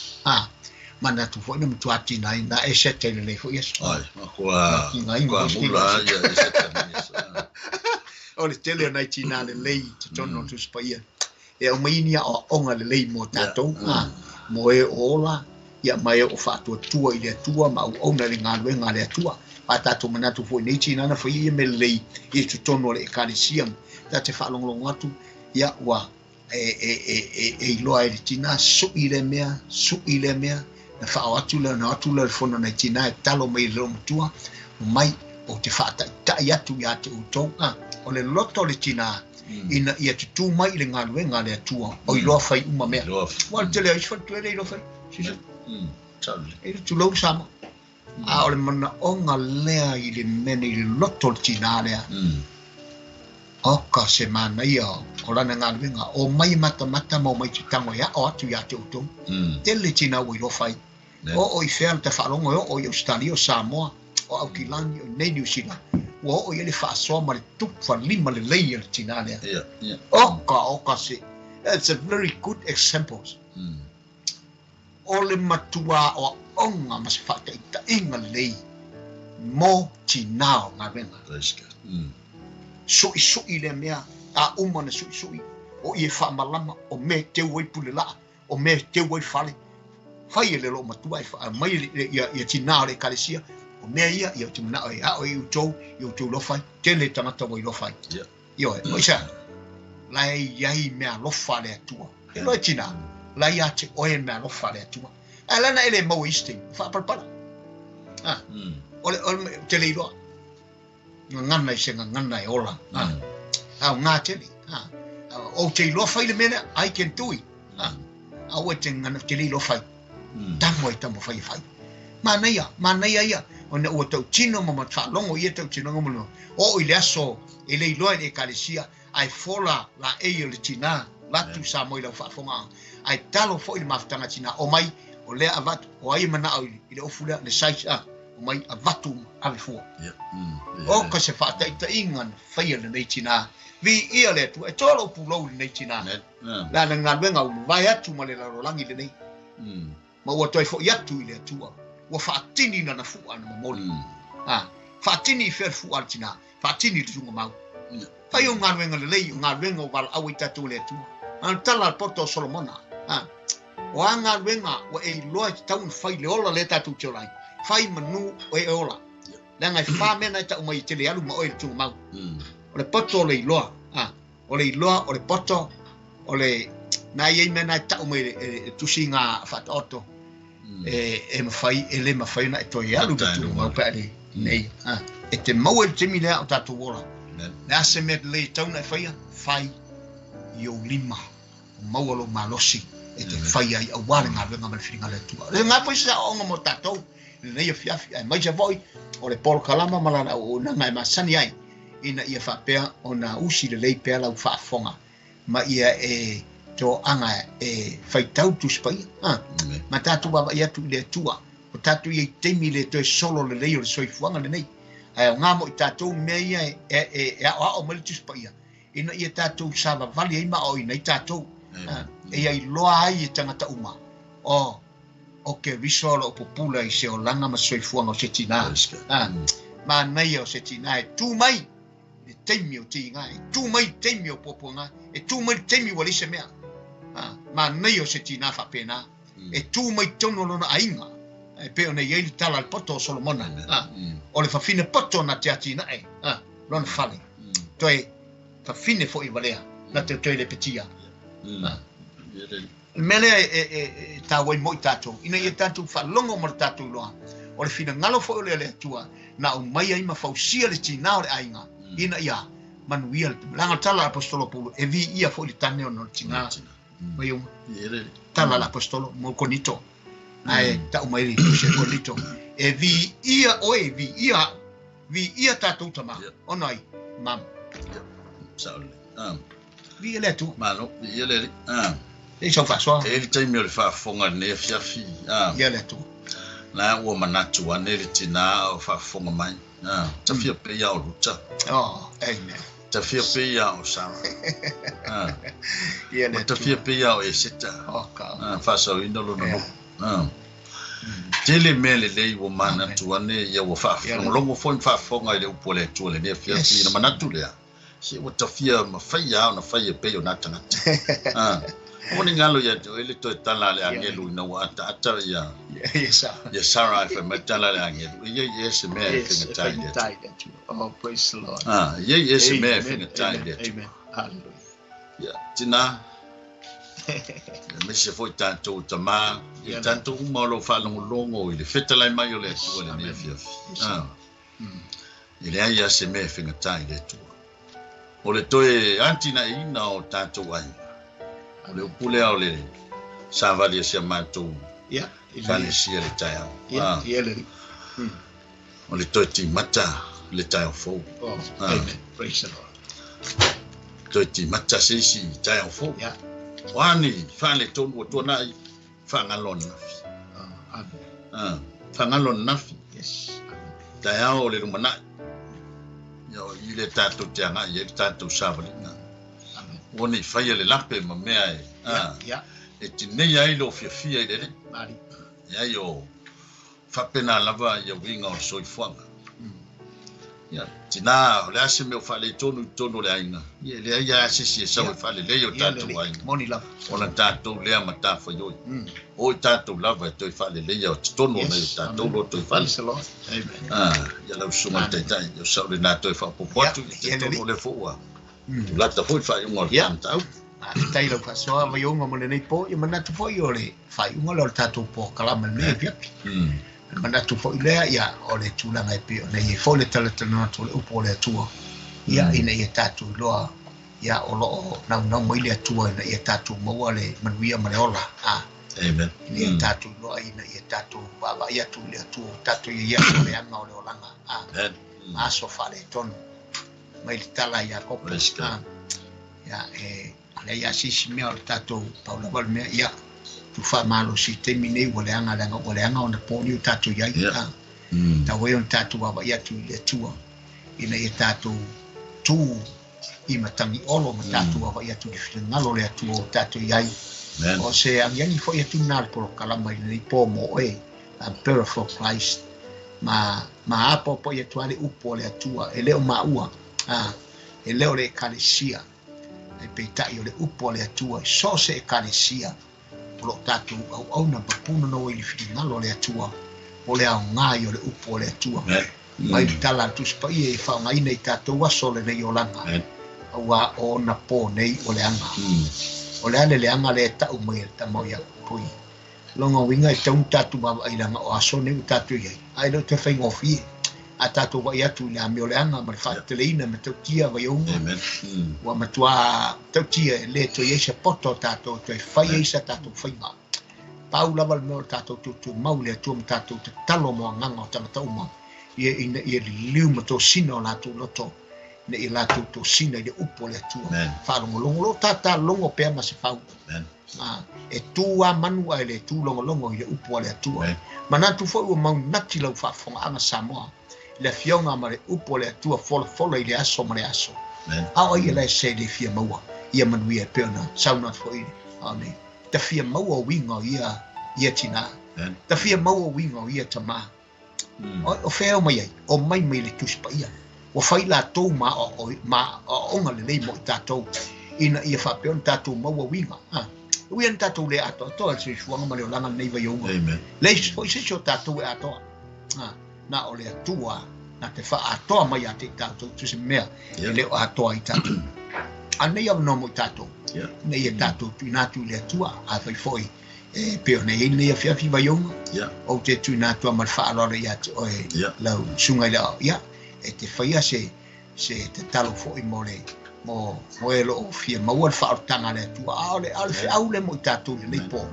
Manatu foi na matua tigaina e seta i lenei foi aso. Ai, matua mula ia e seta i lenei aso. O le tele o nai tina lelei i totonu o Tusi Paia. E aumai ni aoaoga lelei mo tatou, mo e o ola, ia ma e o faatuatua i le Atua ma auauna i le galuega a le Atua. A tatou manatu foi nei tina na faia ia mea lelei i totonu o le ekalesia, ta te faalogologo atu, ia ua e iloa ai le tina, sui lea mea, sui lea mea, na faaoo atu lea, na o atu lea i le fono a nai tina e talo mai i le loomatua, omai, ou te faataitai atu ia te outou. O le loto o le tina, ina ia tutū mai i le galuega a le Atua, o iloa fai uma mea. Ua o le tele o isi faletua e le iloa fai. Sisa. E le tulou Samoa. A o le manaoga lea i le mea nei i le loto o le tina lea. Oka se manaia o lana galuega, omai e matamata ma omai te tago e ao atu iā te outou. Tele tinā ua iloa fai. Oo i fea le tafaalogo e oo i Ausetalia, o Samoa, o Aukilani, o inei Niu Sila, ua oo i ai le faasoa ma le tufa lima lelei a le tinā lea. Oka, oka se, it's a very good examples. O le matua aoaoga ma se faataitaiga lelei mo tinā o galuega. Suʻisuʻi lea mea, a uma ona suʻisuʻi, o i e faamalama, o mea e teu ai pule laa, o mea e teu ai fale. Fai e le loomatua e aumai ia tinā o le ekalesia, o mea ia, ia ou te manao e ao i outou, i outou lofa ai, tele tagata ua iloa fai. Ioe, o i sea? La e iai mea alofa a le Atua. E loa e tinā, la ia te oe mea alofa a le Atua. Ae lana e le maua i isi taimi, faapalapala. Ah, o le, o le, te le iloa. Gagana i se gagana e ola. Ah, a o ngā tele. Ah, ou te iloa fai le mea lea, I can do it. Ah, a ua te gagana, te le iloa fai. Tago ai tama fai e fai. Manaia, manaia ia, ona ua tautino ma faalogo ia tautinoga ma oo i le aso e le iloa i le ekalesia, ae fola laei o le tinā, latu Samoa i lau faafogaaga, ae talo foi le mafutaga tinā, omai, o lea avatu, o ai e manao i le ofu lea, le size, a, omai, avatu uma, ave fua. O ka se faataitaiga na faia lenei tinā, viia le Atua, e toa lou pulou i lenei tinā, le ana galuega ua mavae atu ma le lalolagi lenei, ma ua toe foʻi atu i le Atua, ua faatini lana fuʻa na momoli. A, faatini i fea le fuʻa a le tinā? Faatini i le tugamau. Fai o galuega lelei, o galuega ua valaau ai tatou e le Atua. A o le tala a le poto o Solomona, a, o a galuega ua e iloa e tatau ona fai i le ola lea tatou te ola ai, fai manu o e ola. Leaga e fa mea na e tau mai e te le alu ma oe i le tugamau. O le poto o le iloa, a, o le iloa, o le poto, o le, na i ai mea na e tau mai e le tusiga faataoto, e mafai, e le mafai ona e toe alu i le tugamau pe a le nei. A, e te maua i le taimi lea o tatou ola. Le a se mea lelei e tatau ona e faia? Fai i ou lima, o maua lou malosi e te fai ai aua le galuega ma le finagalo o le Atua. O lena foi se aoaoga mo tatou i lenei afiafi, aemaise foi o le polokalama ma lana auaunaga e masani ai, ina ia faapea ona usi lelei pea lau faafofoga ma ia e toaga e faitau Tusi Paia. A, ma tatou vaavaai atu i le Atua, o tatou i ai taimi le toe solo lelei o le soifuaga lenei. Ae aoga mo i tatou mea ia e aoao mai le Tusi Paia, ina ia tatou savavali ai ma aoaoina ai tatou, e ia iloa ai e tagata uma, o, o Keriso o lo o pupula i se olaga ma se soifuaga o se tinā. A, manaia o se tinā e tū mai i le taimi o tiga, e tū mai i le taimi o puapuaga, e tū mai i le taimi ua leai se mea. A, manaia o se tinā faapena, e tū mai i totonu o lona aiga, e pei ona i ai le tala a le poto o Solomona, a, o le fafine poto na te atinae, a, lona fale, toe fafine foi valea, na te toe lepetia. A. O le mea lea e taua ai mo i tatou, ina ia tatou faalogo ma le tatou iloa, o le finagalo foi o le Atua na aumai ai ma fausia le tinā o le aiga, ina ia manuia le leaga o le tala a le Aposetolo Paulo, e viia foi le tane ona o le tinā. Mai uma. Tala a le Aposetolo mo Konito. Ae tau mai le tusi a Konito, e viia oe, e viia au, viia tatou tama, ona ai, mama. Sao lelei. Viia le Atua. Malo, viia le Alii. Ah. E sau faasoa. E i ai le taimi o le faafofoga i lenei afiafi. Ah. Viia le Atua. Na ua manatu ane le tinā a o faafofoga mai. Ah. Tafia pei a o Ruta. Oh, amen. Tafia pei a o Sarah. Ah. Viia le Ma Atua. tafia pei a o Eseta. Oh, ka. Ah, faasaoina lona Yeah. nuu. Ah. Tele mea lelei ua manatu ane ia ua faalogologo foi ma faafofoga i le upu a le Atua i lenei afiafi. Yes. Na manatu lea. Se ua tafia ma fai lava ona fai e pei o nā tagata. Ah, aua ne i galo ia te oe le toe tala a le agelu ina ua ataata ia, ia Sarah e fai mai le tala a le agelu, e iai ea se mea e faigata i le Atua. Oh, praise the Lord. Ah, e iai ea se mea e faigata i le Atua. Amen. Hallelujah. Ia, tinā, aemaise foi tatou tamā, ia tatou uma o lo o faalogologo i le fetalai mai o le Atua i lenei afiafi. Ah. E leai lava se mea e faigata i le Atua. O le toe atinaeina o tatou aiga, o le upu lea o le savali a si a matou Ekalesia i le taeao. O le toe timata i le taeao fou. Toe timata se isi taeao fou. O a ni faaletonu ua tuanai, faagalo ananafi. Faagalo ananafi. Taeao o le lumanai. Ia o i lea tatou te agai i ai le tatou savaliga. Ua nei faia le lape ma mea e, e tineia ai lou fiafia i le Alii. Leai o faapena lava ia uiga o le soifuaga. Ia, tina, o le a se mea o faaletonu i totonu o le aiga, ia e leai lava se isi e sau e faalelei o tatou aiga. Ona tatou lea matafaioi. O i tatou lava e toe faaleleia o totonu o nai o tatou lotoifale. Ia lau susuga i le Taitai, o sau lena toe faaopoopo atu, i totonu o lea foi ua tulata foi le faaiuga o le mataupu. Faafetai i lau faasoa Vaiouga mo lenei po, ia manatu foi o le faaiuga lea o le tatou polokalame i lenei afiafi. Le manatu foi lea, ia, o le tulaga e pei ona i ai foi le talatalanoa atu o le upu o le Atua, ia, ina ia tatou iloa, ia, o lo o naunau mai le Atua ina ia tatou maua le manuia ma le ola. Amen. Ina ia tatou iloa, ina ia tatou vaavaai atu i le Atua, ua tatou i ai aso leaga o le olaga. Amen. Aso faaletonu mai le tala ia Iakopo. Ia, e leai lava se isi mea o le tatou pau lava le mea, ia, tu faamalosi i taimi nei ua leaga, leaga ua leaga ona poni o tatou i ai. Tau ai ona tatou vaavaai atu i le Atua, ina ia tatou tu i matagi olo ma tatou vaavaai atu i le finagalo o le Atua o tatou i ai. O se agiagi foi atu lena le polokalama i lenei po mo oe, Emperor for Christ, ma apoapoai atu lava le upu o le Atua, e le o maua, e le o le ekalesia, e peitai o le upu a le Atua i so o se ekalesia o lo o tatou auauna ma punonou ai i le finagalo o le Atua, o le aoga ia o le upu a le Atua. Mai le tala a le Tusi Paia e faaaogaina i tatou aso o lenei olaga, aua o ona po nei ua leaga. O le a le leaga lea e tau mai e le tama o Iakopo i lona uiga e tatau ona tatou vaavaai leaga o aso nei ua tatou i ai, a e le o toe faigofie. A tatou vaai atu i le amio leaga ma le faateteleina ma tautia Vaiouga, ua matua tautia e le toe i ai se poto o tatou e toe fai ai sa tatou faiga. Pau lava le mea o le tatou tuutumau i le Atua ma tatou tatalo mo agaga o tagata uma, ia ina ia liliu ma tosina o latou loto, ina ia latou tosina i le upu o le Atua. Faalogologo lo tata logo pea ma se fau. E tu a manu ae le tu logologo i le upu a le Atua. Manatu foi ua maunati lau faafofogaaga Samoa i le afioga ma le upu a le Atua folafola i le aso ma le aso. A o ai e lae se le fia maua ia manuia e pei ona saunoa atu foi ao nei. Ta fia maua uiga o ia ia tina. Ta fia maua uiga o ia tamā. O fea o mai ai? O mai mai le Tusi Paia. Ua fai latou ma aoaoga lelei mo i tatou, ina ia faapea ona tatou maua uiga. E ui lava ina tatou le atoatoa i le soifuaga ma le olaga lenei Vaiouga. Leai foi se isi o tatou e atoa. Na o le Atua na te faaatoa mai ia te i tatou se mea e le o atoa ai tatou. A lenei avanoa mo i tatou, ina ia tatou tuuina atu i le Atua, afai foi e pei ona i ai lenei afiafi Vaiouga, ou te tuuina atu ma le faaaloalo ia te oe lau susuga i le ao, ia, e te faia se tatalo foi mo le mo e o lo o fia maua le faaolataga a le Atua, a o le feau lea mo i tatou i lenei po,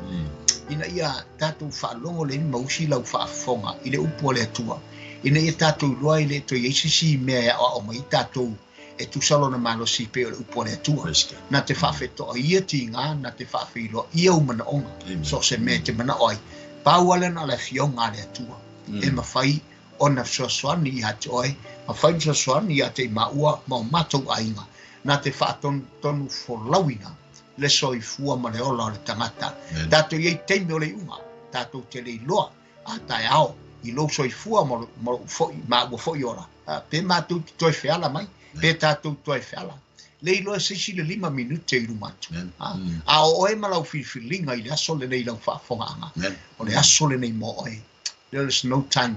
ina ia tatou faalogo lelei ma usi lau faafofoga i le upu a le Atua, ina ia tatou iloa e le toe i ai se isi mea e aoao mai ai tatou e tusa lona malosi pei o le upu a le Atua. Na te faafetoa ia tiga, na te faafeiloa ia ou manaoga, so o se mea e te manao ai. Pau lava lea na o le afioga a le Atua, e mafai ona fesoasoani ia te oe, mafai ona fesoasoani ia te i maua ma o matou aiga, na te faatonutonu folauina le soifua ma le ola o le tagata. Tatou i ai taimi o le iuga, tatou te le iloa a taeao i lou soifua ma lou foi maua foi ola, pe matou te toe feala mai, pe tatou toe feala. Le iloa se isi le 5 minute i luma atu. A o oe ma lau filifiliga i le aso lenei lau faafofogaaga, o le aso lenei mo oe. There is no time.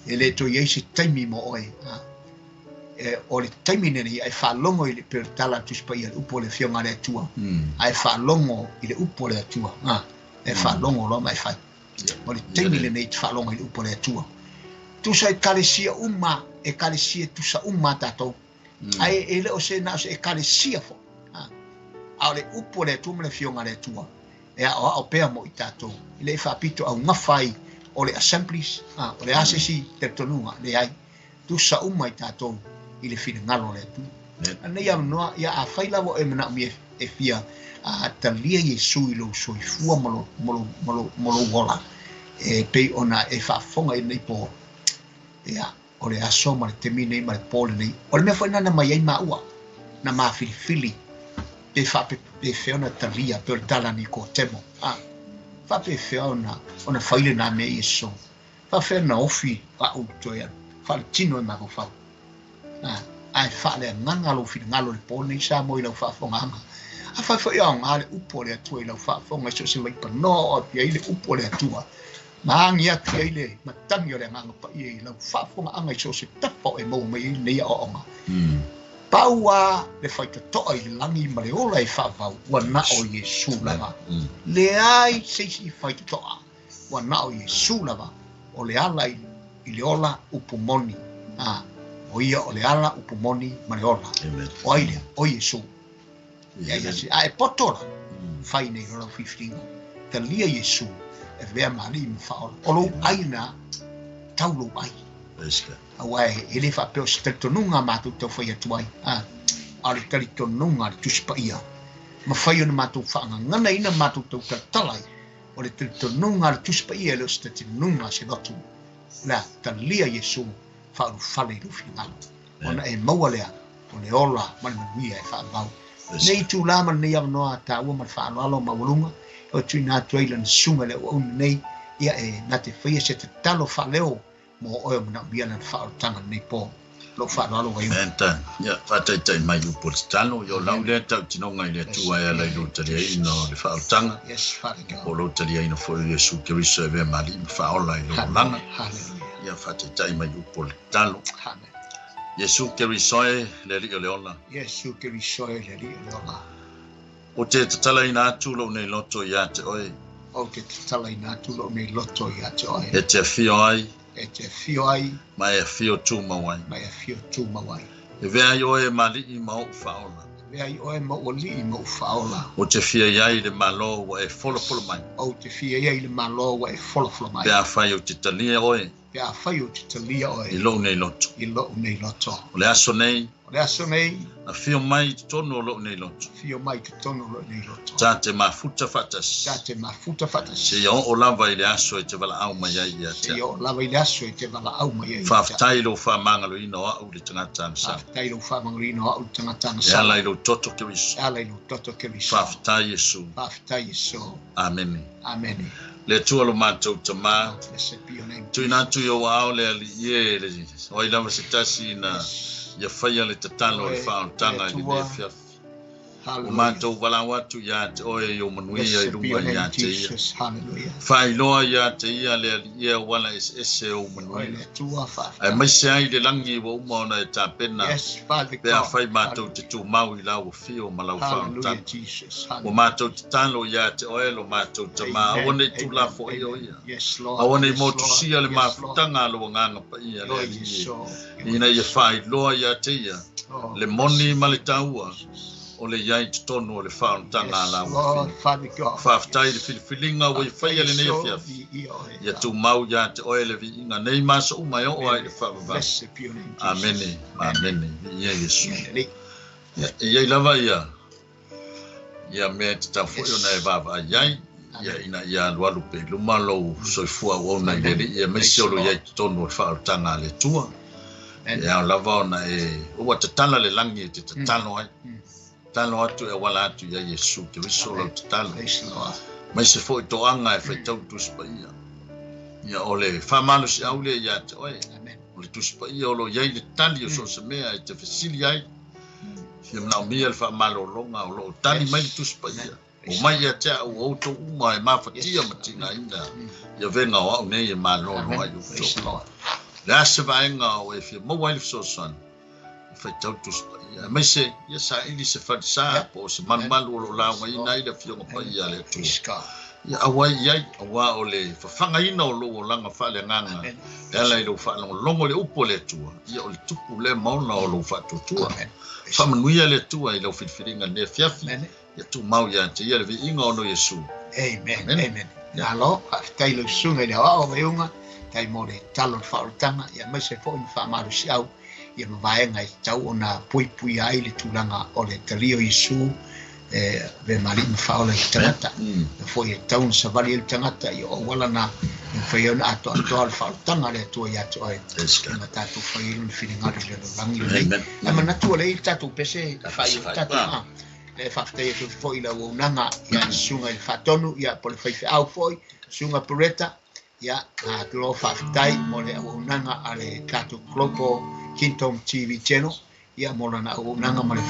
E le toe i ai se taimi mo oe. O le taimi lenei ae faalogo i le pei o le tala a le Tusi Paia, le upu o le afioga a le Atua. Ae faalogo i le upu o le Atua. E faalogo loa ma e fai. O le taimi lenei te faalogo i le upu o le Atua. Tusa ekalesia uma, ekalesia tusa uma tatou. Ae e le o se na o se ekalesia foi. A o le upu o le Atua ma le afioga a le Atua, e aoao pea mo i tatou. E le faapito augafa ai o le assemblies, o le a se isi talitonuga, leai. Tusa uma i tatou i le finagalo o le Atua. Lenei avanoa, ia afai lava o e manaomia e fia talia Iesu i lou soifua ma lou ola, e pei ona e faafofoga i lenei po, ia, o le aso ma le taimi nei ma le po lenei. O le mea foi lena na mai ai maua, na mafilifili pe faapefea ona talia, pe o le tala a Nikotemo, faapefea ona fai lena mea Iesu, faapefea ona ofi au toe faaletino e mafaufau. Ae faaleagaga lou finagalo i le po nei sa mo i lau faafofogaaga. Afai foi aoga le upu o le Atua i lau faafofoga i so o se vaipanoa o atu ai le upu o le Atua, ma agi atu ai le matagi o le agaga paia i lau faafofogaaga i so o se tafa o e maua mai ai lenei aoaoga. Pau a le faitotoa i le lagi ma le ola e faavau, ua na o Iesu lava. Leai se isi faitotoa, ua na o Iesu lava, o le ala i le ola upu moni. O ia o le ala upu moni ma le ola. O ai lea, o Iesu. A e poto la, fai nei lo lau filifiliga. Talia Iesu e vea ma alii ma faaola. O lou ai na, tau lou ai. Aua e le faapea o se talitonuga matou taufai atu ai. A o le talitonuga le Tusi Paia. Ma fai ona matou faagaganaina matou tautalatala ai. O le talitonuga le Tusi Paia e le o se talitonuga se lotu. La talia Iesu faaulufale i lou finagalo. Ona e maua lea o le ola ma le manuia e faavau. Nei tūlā ma lenei avanoa tāua ma le faaaloalo maualuga, o tuuina atu ai lana susuga i le auauna nei, ia e na te faia se tatalo faaleo mo oe o manaomia lana faaolataga lenei po. Lou faaaloalo vai. Enta, ia faataitai mai upu o le tatalo, ia o lau lea tautinoga i le Atua e ala i lou taliaina o le faaolataga. Yes, Father God. Po o lou taliaina foi o Iesu Keriso e avea ma alii ma faaola i lou olaga. Hallelujah. Ia faataitai mai upu o le tatalo. Amen. Iesu Keriso e le alii o le ola. Iesu Keriso e le alii o le ola. O te tatalaina atu lou nei loto ia te oe. O te tatalaina atu lou nei loto ia te oe. E te afio ai. E te afio ai. Ma e afio tūmau ai. Ma e afio tūmau ai. E vea ai oe ma alii ma ou faaola. E vea ai oe ma ou alii ma ou faaola. O te fia iai le malo ua e folafolo mai. O te fia iai le malo ua e folafolo mai. Pe afai o te talia oe. Pe afai o te talia oe. I lou nei loto. I lou nei loto. O le aso nei. O le aso nei. Afio mai i totonu o lou nei loto. Afio mai i totonu o lou nei loto. Tā te mafuta faatasi. Tā te mafuta faatasi. Seia oo lava i le aso e te valaau mai ai ia te au. Seia oo lava i le aso e te valaau mai ai ia te au. Faafetai i lou faamagaloina o au le tagata agasala. Faafetai i lou faamagaloina o au le tagata E agasala. ala i lou toto Keriso. E ala i lou toto Keriso. Faafetai Iesu. Faafetai Iesu. Amene. Amene. Le Atua lo matou Tamā, Blessed be your name. tuuina atu i ou aao le alii e le o ai lava se tasi ina ia faia le tatalo o le faaolataga i lenei afiafi. Ua matou valaau atu ia te oe i ou manuia i Blessed be luga your name, ia te ia. Jesus. Hallelujah. Faailoa ia te ia le alii e auala eseese o ou Oe manuia. le Atua, Ae faafetai. maise ai le lagi ua uma ona e tapena, Yes, Father pe God. afai matou te tumau i lau afio ma lau Hallelujah, faaolataga. Jesus. Ua Hallelujah. matou tatalo ia te oe lo matou Tamā, aua Amen. nei Amen. tuulafoaia o Amen. ia. Yes, Lord. Aua nei Yes, Lord. motusia le Yes, Lord. mafutaga a lou agaga paia le Oe alii e. Iesu. Ina ia faailoa ia te ia, Oh, le moni ma le blessed be taua, Jesus. o le iai totonu o le faaolataga a Yes, lau Lord, afio. Father God. Faafetai le Yes. filifiliga ua i faia lenei Iesu, afiafi. i oe. Ia tumau ia te oe le viiga nei ma aso uma e oo ai le Amen. faavavau. Blessed be your name, Jesus. Amene, amene. Viia Iesu. Ia le Alii. Ia, e iai lava ia ia mea e tatau foi ona e Yes. vaavaai ai, ia Amen. ina ia alualu pe i luma lou soifua auauna i le Amen. alii, aemaise Praise o the lo iai Lord. totonu o le faaolataga a le Atua. Amen. E ao lava ona e ua tatala le lagi e te tatalo ai. Tatalo atu e auala atu ia Iesu Keriso lau Amen. tatalo. Praise the Lord. Mai se foi toaga e faitau Tusi Paia. Ia o le faamalosi lea ia te oe. Amen. O le Tusi Paia o lo iai le tali o so o se mea e te fesili ai. Fia manaomia le faamalologa o loo tali mai le Yes. Tusi Paia. Amen. O Praise mai the ia te au o outou uma e mafatia Yes. ma tigaina. Amen. Ia vega o au nei e malolo Amen. ai Praise outou. the Lord. Le a se vaega o e fia maua ai le fesoasoani. E faitau Tusi Paia. Aemaise ia saili se falesa Yeah. po o se malumalu o loo laugaina ai le afioga Amen. paia a le Atua. Praise God. Ia auai iai, auā o le fafagaina o lou olaga faaleagaga. Amen. E ala i lou faalogologo le upu o le Atua. Ia o le tupu lea maona o lou faatuatua. Amen. Praise Faamanuia le Atua i lau filifiliga lenei afiafi. Amen. Ia tumau ia te ia le viiga ona o Iesu. Amen. Amen. Amen. Malo, faafetai lau susuga i le aoao vaiuga, tai mo le talo o le faaolataga, ia aemaise foi na faamalosiau. Ia mavaega e tau ona puipui ai le tulaga o le talia o Iesu e ve mali ma whaola i tangata. Na foi e tau na savali le tagata i o wala na e whai ona ato atoa le whaolotanga le Atua ia te oe. Ma tātou whai le whiringaro le langi le. E manatu le i tātou pese whai o tātou. Le whaftai e tō la uaunaga ia le susuga i le faatonu ia po le faifeau foi susuga Pereta ia lo faafetai mo le auaunaga a le tatou Global Kingdom TV Channel ia mo lana auaunaga ma le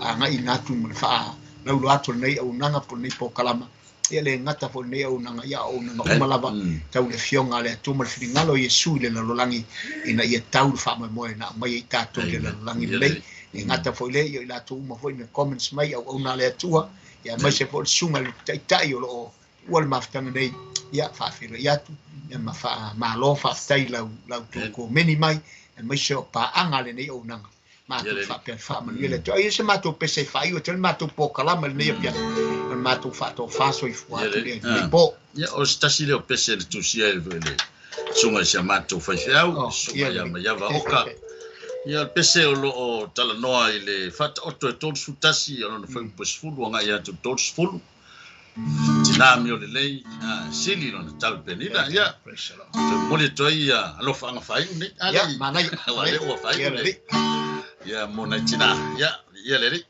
agai atu ma le faalaulo atu lenei auaunaga po lenei pokalama ia le gata foi lenei auaunaga ia auaunaga uma lava tau le afioga a le Atua ma le finagalo o Iesu i le lalolagi ina ia tau le faamoemoe na aumai ai tatou i le lalolagi lelei. E gata foi le ia i latou uma foi me comments mai auauna le Atua ia mai se foi le susuga i le taitai o loo ua le mafutaga nei ia faafeiloai atu ia ma faamalo faafetai lau tou komeni mai e mai se o paaga lenei auaunaga matou faapea faamanuia le Atua. Ia se matou pese faaiu atu le matou pokalama lenei afiafi o le matou faatofa soifua atu lenei po. Ia o se tasi lea o pese le tusia e le susuga i si a matou faifeau susuga ia Maiava Oka. Ia le pese o loo talanoa i le faataoto e 31 o lona fuaiupu 10 agai atu 30. Tina mi o lelei sili lona tau penina ia te momoli atu ai ia alofaaga faaiu nei ale manaia ua le ua faaiu nei ia mo nai tina ia ia le alii.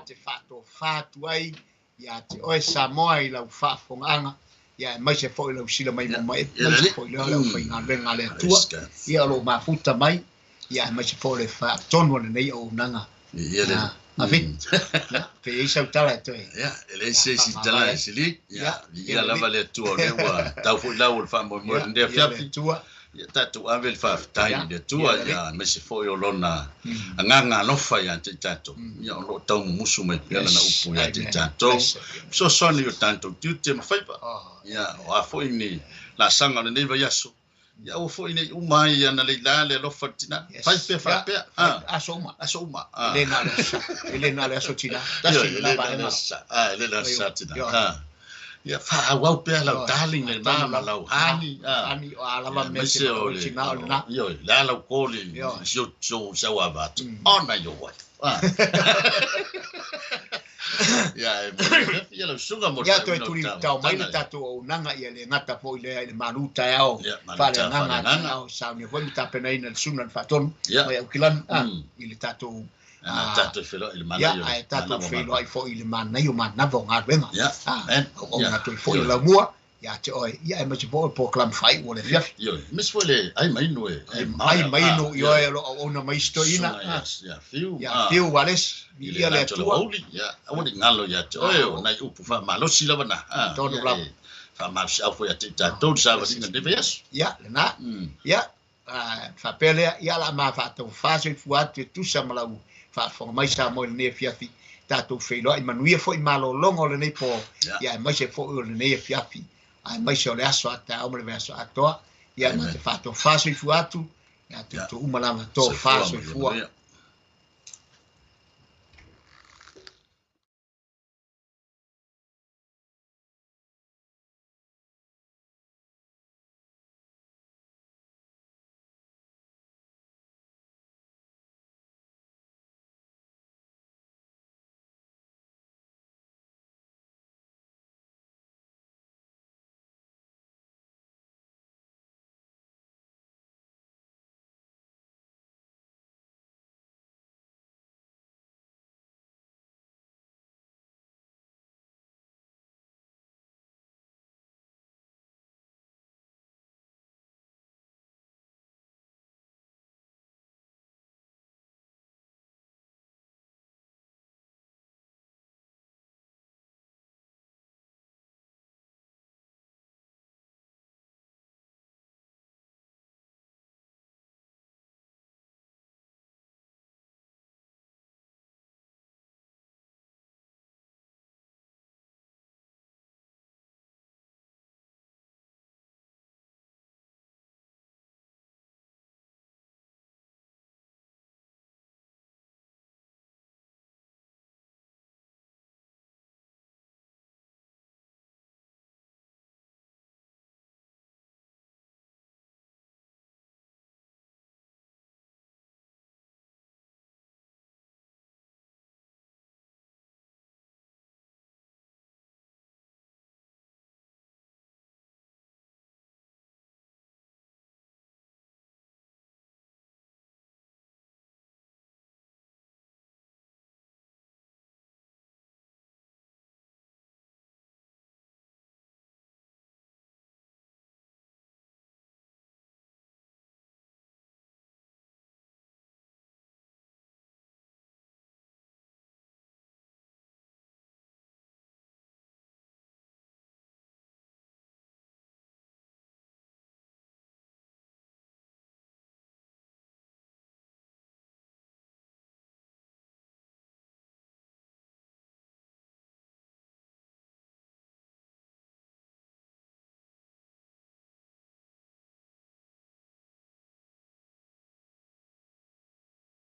Te whaatofa atu ai ia te oe Samoa i lau faafogaaga Ia aemaise foi lau sila mai ma aemaise foi lea o le aufaigaluega a le Atua, ia o lo o mafuta mai, ia aemaise foi o le faatonu o lenei auaunaga. Ave. Ia, pe i ai sau tala e toe. Ia, e leai se isi tala e sili. Ia, viia lava le Atua o lea ua tau foi lau o le faamoemoe i lenei afiafi. Ia tatou ave le faafetai i le Atua, ia, aemaise foi o Lona agaga alofa ia te i tatou. Ia, o lo o tau mumusu mai pea Lana upu ia te i tatou. Fesoasoani i o tatou tiute ma faiva. Ia, o a foi ni laasaga o lenei vaiaso, ia aua foi ne i uma ai ana leilā le alofa i le tinā. Fai pea faapea. Aso uma. Aso uma. E le na o le aso Sa. E le na o le aso tinā. Tasi le vaega. E le na o le aso Sa tinā. Ia faaauau pea lau darling lena ma lau honey. Honey, o a lava mea te o le tina o lena. Ioe, le a lau call i si o sau ava atu. Honor your wife. Ia, e mo ia lau susuga mo le Ia, toe tuli tao mai le tatou auaunaga, ia le gata foi lea i le malu taeao faaleagaga taeao, saunia foi ma tapenaina le susuga i le Faatonu mai Aukilani i le tatou tatou feiloai i le manaia. Ia, ae tatou feiloai foi i le manaia o manava o galuega. Auauna atu ai foi le laumua ia te oe, ia aemaise foi o le polokalame faaiu o le afiafi. Ioe, aemaise foi le ai ma inu e. Ai ma inu, ioe, o lo o auauna mai isi toeaina. Ia Fiu. Ia Fiu Walesi, viia le Atua. Ia, aua ne i galo ia te oe, o nai upu faamalosi lava na. Tonu lava. Faamalosiau foi ia te i tatou le savaliga i lenei vaiaso. Ia, lena. Ia, faapea lea, ia o le a ma faataufa soifua atu e tusa ma lau faafofoga mai Samoa i lenei afiafi, tatou feiloai manuia foi malologa o lenei po, ia aemaise foi o lenei afiafi, aemaise o le aso a taeao ma le vaiaso atoa. Ia ma te faatofa soifua atu, ia te outou uma lava, tofa soifua.